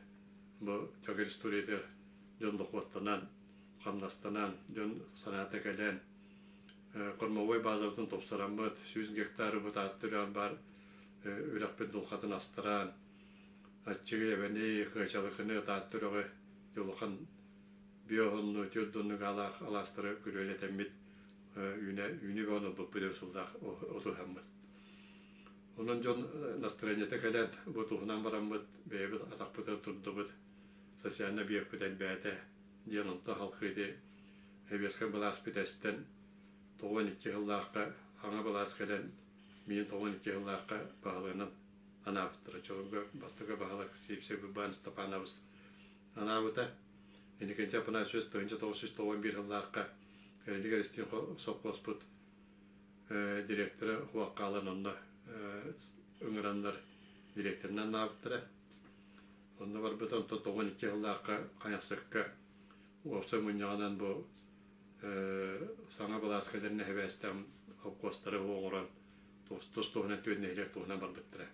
бу Чакыр историятыгар дьон дохуоттанан, хамнастанан, дьон санаата кэлэн кормовой базабытын тупсараммыт, 100 гектары бытаатты үрэҕэр баар үрэхпит дулҕатын астаран, аччыгый эбэни, кыачалыкыны, таатты үрэҕи улахан биоһонну, түөрт гаалаах алаастары күрүөлэтэммит үүнэ үүнүү бөҕөнү ылбыппыт өр сыллаах отуһаммыт. Онон дьон настроениета кэлэн бу туһунан бараммыт, бэйэбит атахпытыгар турдубут, социальнай объекпыт элбээтэ диэн онтон халкы ити Сэбиэскэй былаас бүтэстэн 92 сыллаахха хаҥа былаас кэлэн миин 92 сыллаахха баһылыгынан анаабыттара. Чолорго бастакы баһылык Сивцев Иван Степанович анаабыта. Иннокентий Афанасьевич 1991 сыллаахха Эрилик Эристиин сопхуоспут директора Хуаккаалан онно ыҥыраннар директорынан анаабыттара. Онно барбыта онтон 92 сыллаахха Хайахсыкка Уопсай мунньаҕынан бу саҥа былаас кэлэр нэһибээстээх холкуостары оҥорон тус туһунан түөрт нэһилиэк туһунан барбыттара.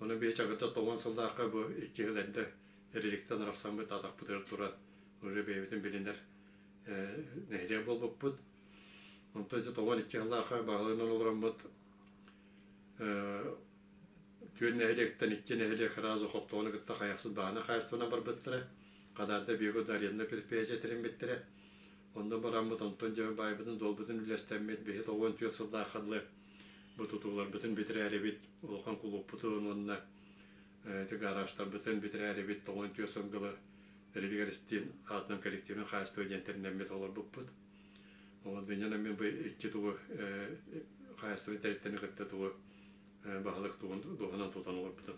Ону биһи чагыта 90 сыллаахха бу икки сыл эрдэ эриликтэн арахсаммыт атахпытыгар туран уже бэйэбитин билинэр нэһилиэк буолбуппут. Онтон ити 92 сыллаахха баһылыгынан олороммут түөрт нэһилиэктэн икки нэһилиэк сразу хоптоҕуну кытта хайахсыт баһына хаайыстыбанан барбыттара. Хадаарда биһиги аренда предприятие тэриммиттэрэ. Онно бараммыт онтон дьэ баайбытын дуолбутун үллэстэммит биһи 94 сыллаахха дылы бу тутууларбытын бүтэрээрибит, улахан кулууппутун уонна ити гаражтарбытын бүтэрээрибит 94 сыл дылы Рилигер Истин аатынан коллективный хаһаайыстыба диэн тэринэммит олорбуппут. Ол дынньанан мин бу икки тугу хаһаайыстыбаны тэрилтэни кытта тугу баһылык тугун дуоһунан тутан олорбутум.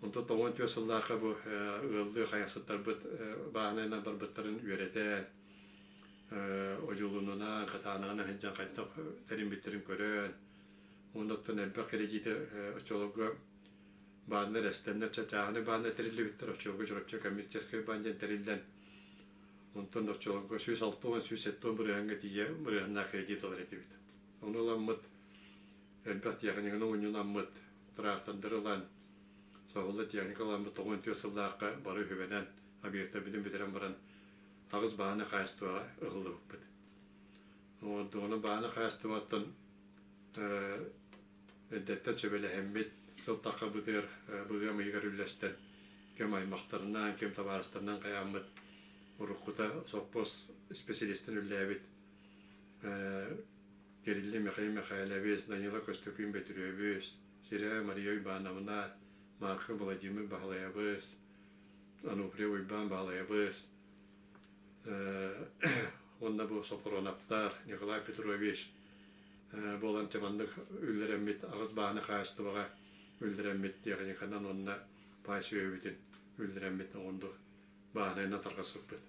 Онтон 94 сыллаахха бу ыаллыы хайахсыттарбыт бааһынайынан барбыттарын үөрэтэн, одьулуунунан, катаанаҕынан сылдьан хайдах тэриммиттэрин көрөн, уонна оттон элбэх кирэдьиити оччолорго бааннар эстэннэр чааһынай бааннар тэриллибиттэр, оччолорго Чурапчы коммерческий баан диэн тэриллэн, онтон оччолорго 160, 170 бырыһыаҥҥа тиийэ бырыһыаннаах кредит ылар этибит. Ону ыламмыт элбэх тиэхиньиканы мунньунаммыт, трактордары ылан, соһулла техника ыламмыт 94 сыллаахха бары үһүбэнэн объектарбытын бүтэрэн баран таҕыс бааны хаайыстыбаҕа ыһыллыбыппыт. Оҥордуҕуна бааны хаайыстыбаттан эрдэттэн сүбэлэһэммит сыл таххабытыгар быгыам ыйыгар үллэстэн ким аймахтарынан, ким табаарыстарынан хайааммыт уруккута сопхуос специалистын үллээбит. Кирилли Михаил Михайлович, Данила Көстөкүүн Бөтүрүөбүс, Сирэ Мария Уйбаановна, Марха Владимир Баһылайабыс, Ануфрий Уйбаан Баһылайабыс, уонна бу Соппуруонаптар, Николай Петрович буолан маннык үллэрэммит аҕыс бааны хаһаайыстыбаҕа үллэрэммит тиэхиньиканан уонна паай сүөһүбүтүн үллэрэммит оҥордук бааһынайынан тарҕаспыппыт.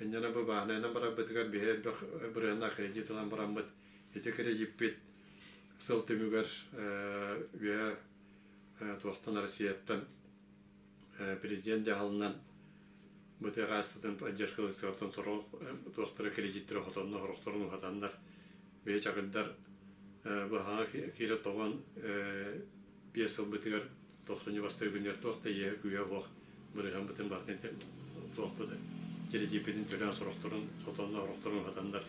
Инньэ бу бааһынайынан барарбытыгар биһи элбэх бырыһыаннаах кредит ылан бараммыт ити кредиппит сыл түмүгэр үөһэ туохтан Россияттан президент дьаһалынан бу тыа хаһаайыстыбатын поддержкалыыр сыалтан сорох туохтара кредиттэрэ хотонно сорохторун уһатаннар биһи чакырдар быһаҕа киирэ тоҕон 5 сылбытыгар тохсунньу бастакы күнүгэр туох да иэһэ-күүһэ суох бырыһыаммытын барытын туохпут кредиппитин төлөөн сорохторун сотонно сорохторун уһатаннар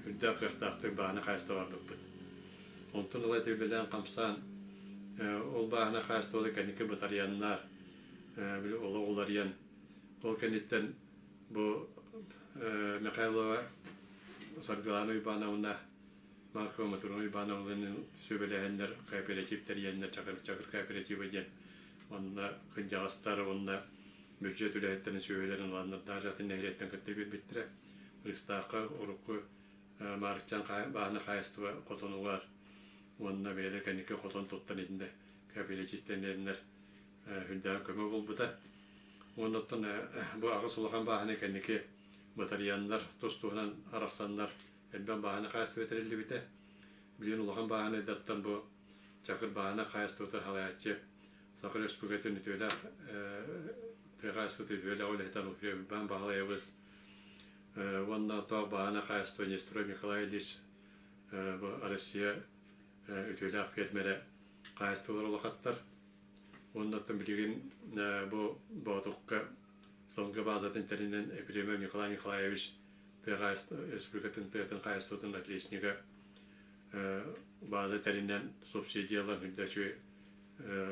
үрдээх кыахтаахтык бааһына хаһаайыстыба барбыппыт. Онтон ыла ити үлэлээн хамсаан ол бааһына хаһаайыстыбата кэнники бытарыйаннар били олох уларыйан ол кэнниттэн бу Михайлова Саргылана Уйбановна Маркова Матрена Ивановналыын сүбэлэһэннэр кооператив тэрийэннэр Чакыр Чакыр кооператива диэн онно кырдьаҕастар уонна бюджет үлэһиттэрин сүөһүлэрин ыланнар даже атын нэһилиэктэн кытта биэрбиттэрэ. Ыыстаахха урукку Маарыкчаан бааһына хаһаайыстыба хотонугар уонна бэйэлэр кэнники хотон туттан итиннэ кооперативтэннэриннэр үрдээх көмө буолбута. Уонна оттон бу аҕыс улахан бааһына кэнники батарыйаннар тус-туһунан арахсаннар элбэх бааһына хаһаайыстыба тэриллибитэ. Билигин улахан бааһынайдартан бу Чакыр бааһына хаһаайыстыбата салайааччы Саха Республикатын үтүөлээх тыа хаһаайыстыбата үтүөлээх үлэһитэ Ануфрий Уйбаан Баһылайабыс уонна тоох бааһына хаһаайыстыба Нестеров Николай Ильич бу Россия үтүөлээх фермерэ хаһаайыстыбалар улахаттар. Уонна оттон билигин бу Боотукка сылгы баазатын тэринэн Епифимов Николай Николаевич тыа республикатын тыатын хаһаайыстыбатын отличнига бааза тэринэн субсидиялар үрдэ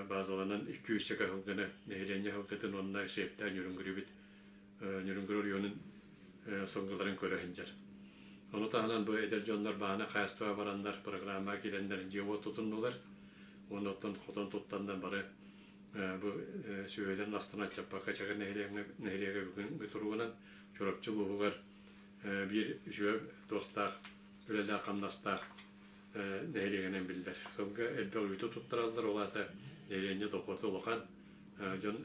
баазаланан 200 сылгыны нэһилиэнньэ сылгытын уонна сиэптээн Ньүрүҥгүрүбүт Ньүрүҥгүр оройуонун сылгыларын көрө сылдьар. Ону таһынан бу эдэр дьоннор баана хаһаайыстыба бараннар программаҕа киирэннэр дьиэ-уот тутуннулар. Уонна оттон хотон туттаннар бары бу сүөһүлэрин астына аччаппакка Чакыр нэһилиэгэ бүгүн туругунан Чурапчы улууһугар биир үчүгэй туохтаах үлэлээх-хамнастаах нэһилиэгинэн биллэр. Сылга элбэх үүтү туттараллар, ол аата нэһилиэнньэ дохуота улахан, дьон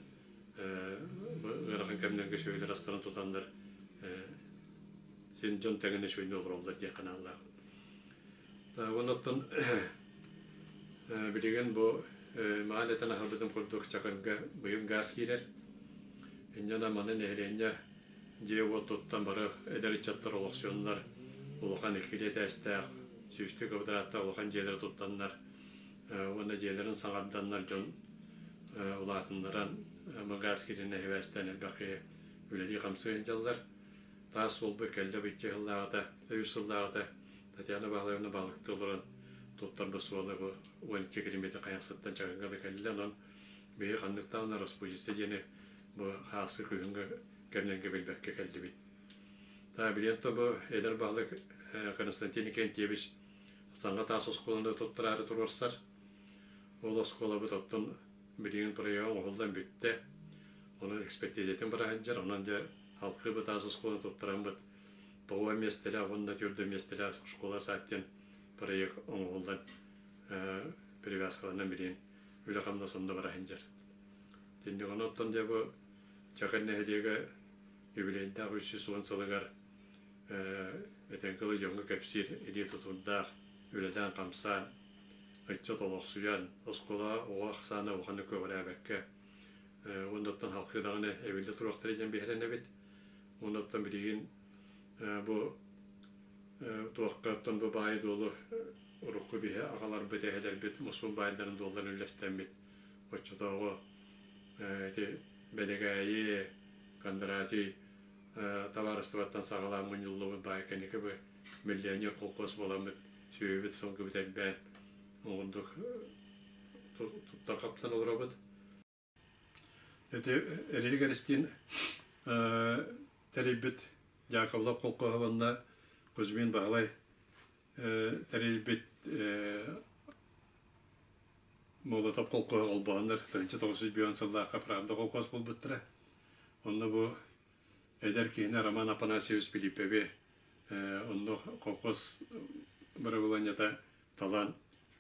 ыарахан кэмнэргэ сүөһүлэр астарын тутаннар син дьон тэҥинэ үчүгэйдик олороллор диэххэ наалаах. Онон билигин бу маан этэн аһарбытым курдук Чакырга быйыл гаас киирэр. Инньэ маны нэһилиэнньэ дьиэ-уот туттан бары эдэр ыччаттар олохсуйаннар улахан иккилии этээстээх, сүүстүү квадраттаах улахан дьиэлэри туттаннар уонна дьиэлэрин саҥарданнар дьон улаатыннаран гаас кииринэ сибээстээн элбэх киһи үлэлии-хамсыы сылдьаллар. Таас суолбут кэллэ икки сыллааҕыта, үс сыллааҕыта Татьяна Павловна балыкты олорон туттарбыт суола бу 12 километр хайахсыттан Чакырга да кэллэ. Онон биһи ханнык даҕаны распутица диэни бу ааскы күһүҥҥү кэмнэргэ билбэккэ кэллибит. Та билиэн то бу эдэр баһылык Константин Викентьевич саҥа таас оскуоланы туттараары туруорсар. Ол оскуолабыт оттон билигин проега оҥоһуллан бүттэ. Онон экспертизатын бара сылдьар. Онон дьэ халқы таас оскуоланы туттараммыт тоҕо миэстэлээх уонна төрдө миэстэлээх школа сад диэн проект оҥоһуллан привязкаланан билигин үлэ-хамнас онно бара сылдьар. Тинньэҕинэ оттон дьэ бу Чакыр нэһилиэгэ юбилейдаах 310 сылыгар этэҥҥэ дьоҥҥо кэпсиир илии тутуурдаах үлэлээн-хамсаан, ыччат олохсуйан, оскуола оҕо ахсаана улаханнык көҕүрээбэккэ уонна оттон халкыы даҕаны эбиллэ туруохтара диэн биһирэнэбит. Уонна оттон билигин бу туохха оттон бу баайы-дуолу урукку биһи аҕаларбыт, эһэлэрбит мусуун баайдарын дуолларын үллэстэммит оччотооҕу ити Бэдэгээйи, Кондратий табаарыстыбаттан саҕалаан мунньуллубут баай кэнники бу миллионер колхоз буоламмыт сүөһүбүт сылгыбыт элбээн оҕундук туттар хаптан олоробут. Ити Эрилик Эристиин тэрийбит Дьаакыбылап колхоһа уонна Кузьмин Баһылай тэрийбит Молотов колхоһа холбоһоннор 1905 сыллаахха Правда колхоз буолбуттара. Онно бу эдэр киһини Роман Афанасьевич Филиппови онно колхоз бырабылыанньата талан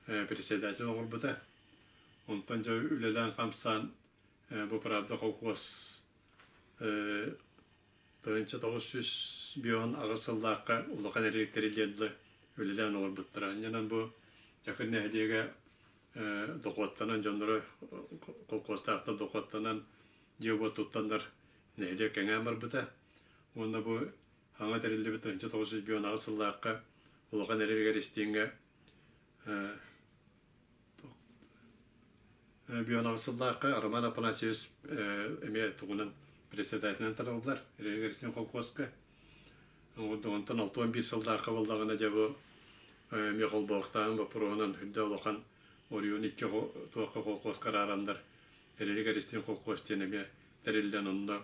председатель оҥорбута. Онтон дьэ үлэлээн-хамсаан бу Правда колхоз 1958 сыллаахха улахан эриликтэрилиэр дылы үлэлээн олорбуттара. Инньэнэн бу Чакыр нэһилиэгэ дохуоттанан дьонноро колхуостаахтар дохуоттанан дьиэ-уот туттаннар нэһилиэк кэҥээн барбыта. Уонна бу саҥа тэриллибит 1958 сыллаахха улахан эрилигэр истииҥҥэ Бионаҕыс сыллаахха Роман Афанасьевич эмиэ тугунан председателинэн тараллар Регерсин колхозка. Онтон 61 сыллаахха буоллаҕына дьэ бу эмиэ холбоохтааһын боппуруоһунан үрдэ улахан оройуон икки туохха колхозка араараннар Регерстин колхоз диэн эмиэ тэриллэн онно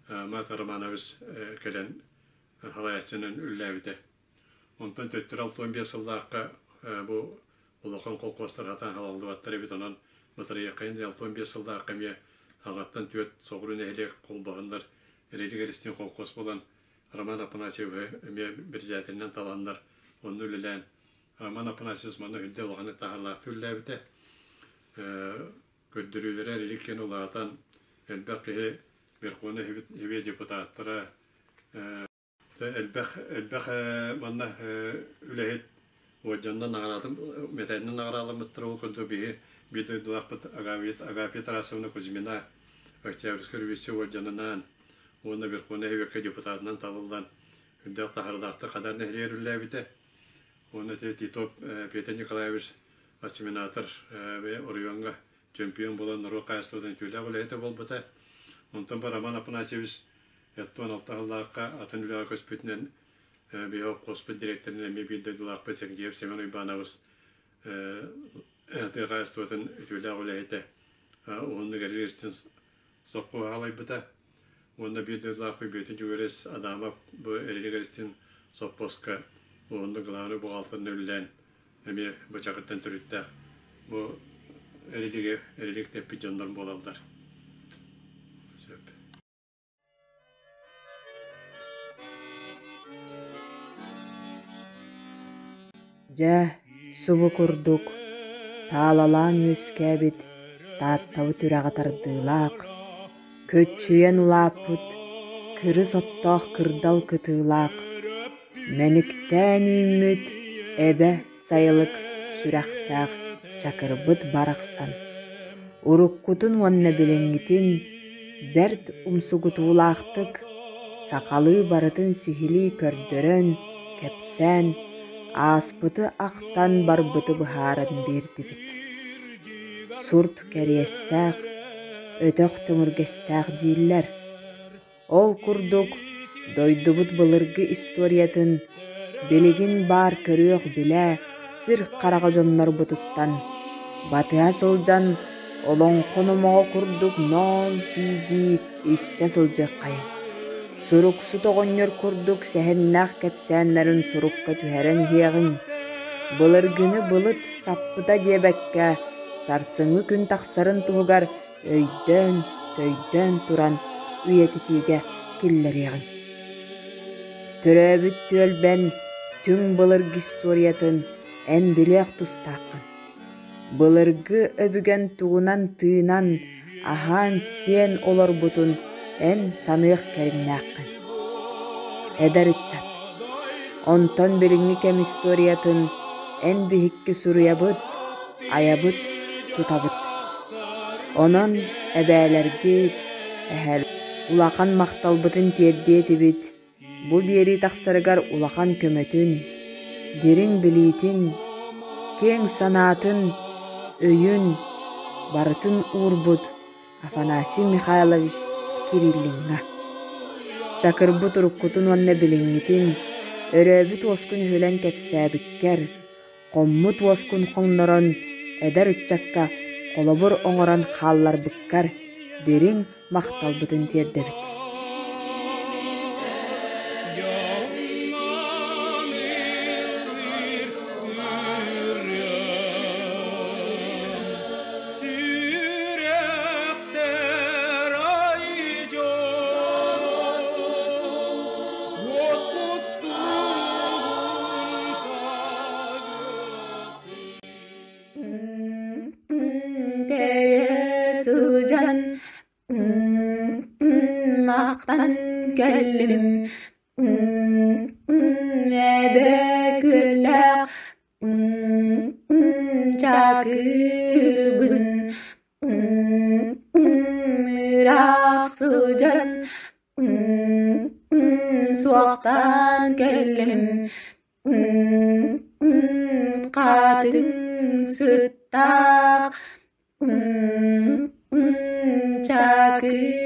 Март Романович кэлэн салайааччынан үлэлээбитэ. Онтон төттөрү 65 сыллаахха бу улахан колхуостар сатаан халаллыбаттар эбит, онон батарыйыаххайын 65 сыллаахха эмиэ аҕаттан түөрт соҕуруу нэһилиэк холбоһоннор Релик Эристин колхуос буолан Роман Афанасьевиһы эмиэ председателинэн таланнар онно үлэлээн Роман Афанасьевич манна үрдэ улаханнык таһаарлаахтык үлэлээбитэ. Көрдөрүүлэрэ Релик диэн улаатан элбэх киһи Верховнай Сэбиэт депутаттара Элбэх элбэх манна үлэһит уордьанынан наҕараатын мэтээлинэн наҕарааламмыттара ол курдук биһи биир дойдулаахпыт Агафья Тарасовна Кузьмина Октябрьскай революция уордьанынаан уонна Верховнай Сэбиэккэ депутатынан талыллан үрдээх таһаарыылаахтык Хадаар нэһилиэгэр үлэлээбитэ. Уонна Титов Петр Николаевич осеменатор оройуоҥҥа чемпион буолан норуот хаһаайыстыбатын үтүөлээх үлэһитэ буолбута. Онтон бу Роман Афанасьевич 76 сыллаахха атын үлэҕэ көспүтүнэн биһи хоспут директорынан эмиэ биир дойдулаахпыт Сергеев Семен Уйбаанабыс тыа хаһаайыстыбатын үтүөлээх үлэһитэ уһуннук эрилиэстин сопхуоһа халайбыта уонна биир дойдулаахпыт Бүөтүн Дьүгүрүс Адамов бу эрилик сопхуоска уһуннук главный бухгалтерынан үлэлээн эмиэ бачакыттан төрүттээх бу эрилиги эрилик тэппит дьоннор буолаллар. Сөп. Дьэ, субу курдук, таалалаан үөскээбит Тааттабыт үрэҕэ тардыылаах, көччүйэн улааппыт кырыс оттоох кырдал кытыылаах, мэниктээн үүммүт эбэ сайылык сүрэхтээх Чакырбыт барахсан уруккутун уонна билиҥҥитин бэрт умсугутуулаахтык сахалыы барытын сиһилии көрдөрөн, кэпсээн, ааспыты ахтан барбыты быһааран биэрдибит. Сурт кэриэстээх, өтөх төҥүргэстээх дииллэр. Ол курдук, дойдубут былыргы историятын билигин баар көрүөх-билэ сир хараҕа дьоннорбутуттан батыһа сылдьан олоҥхо номоҕо курдук ноон дии-дии истэ сылдьыаххайыҥ. Суруксут оҕонньор курдук сэһэннээх кэпсээннэрин сурукка түһэрэн иһиэҕиҥ. Былыргыны былыт саппыта диэбэккэ, сарсыҥҥы күн тахсарын туһугар өйдөөн, төйдөөн туран үйэтитиигэ киллэриэҕиҥ. Төрөөбүт түөлбэн түҥ былыргы историятын эн билиэх тустааххын. Былыргы өбүгэн тугунан тыынан, аһаан-сиэн олорбутун эн саныах кэриҥнээххин. Эдэр ыччат, онтон билиҥҥи кэм историятын эн биһикки суруйабыт, айабыт, тутабыт. Онон эбээлэргит, эһэл улахан махталбытын тиэрдиэ этибит, бу биэрии тахсарыгар улахан көмөтүн, дириҥ билиитин, киэҥ санаатын, өйүн барытын уурбут Афанасий Михайлович Кириллиҥҥа. Чакырбыт уруккутун уонна билиҥҥитин, өрөөбүт уоскун өһүлэн кэпсээбиккэр, хоммут уоскун хоҥнорон, эдэр ыччакка холобур оҥорон хаалларбыккар дириҥ махталбытын тиэрдэбит. Ахтан кэллим, Эбэ күөллээх Чакырбын, Ыраах сылдьан Суохтаан кэллим, Хатыҥ сыттаах Чакырбын.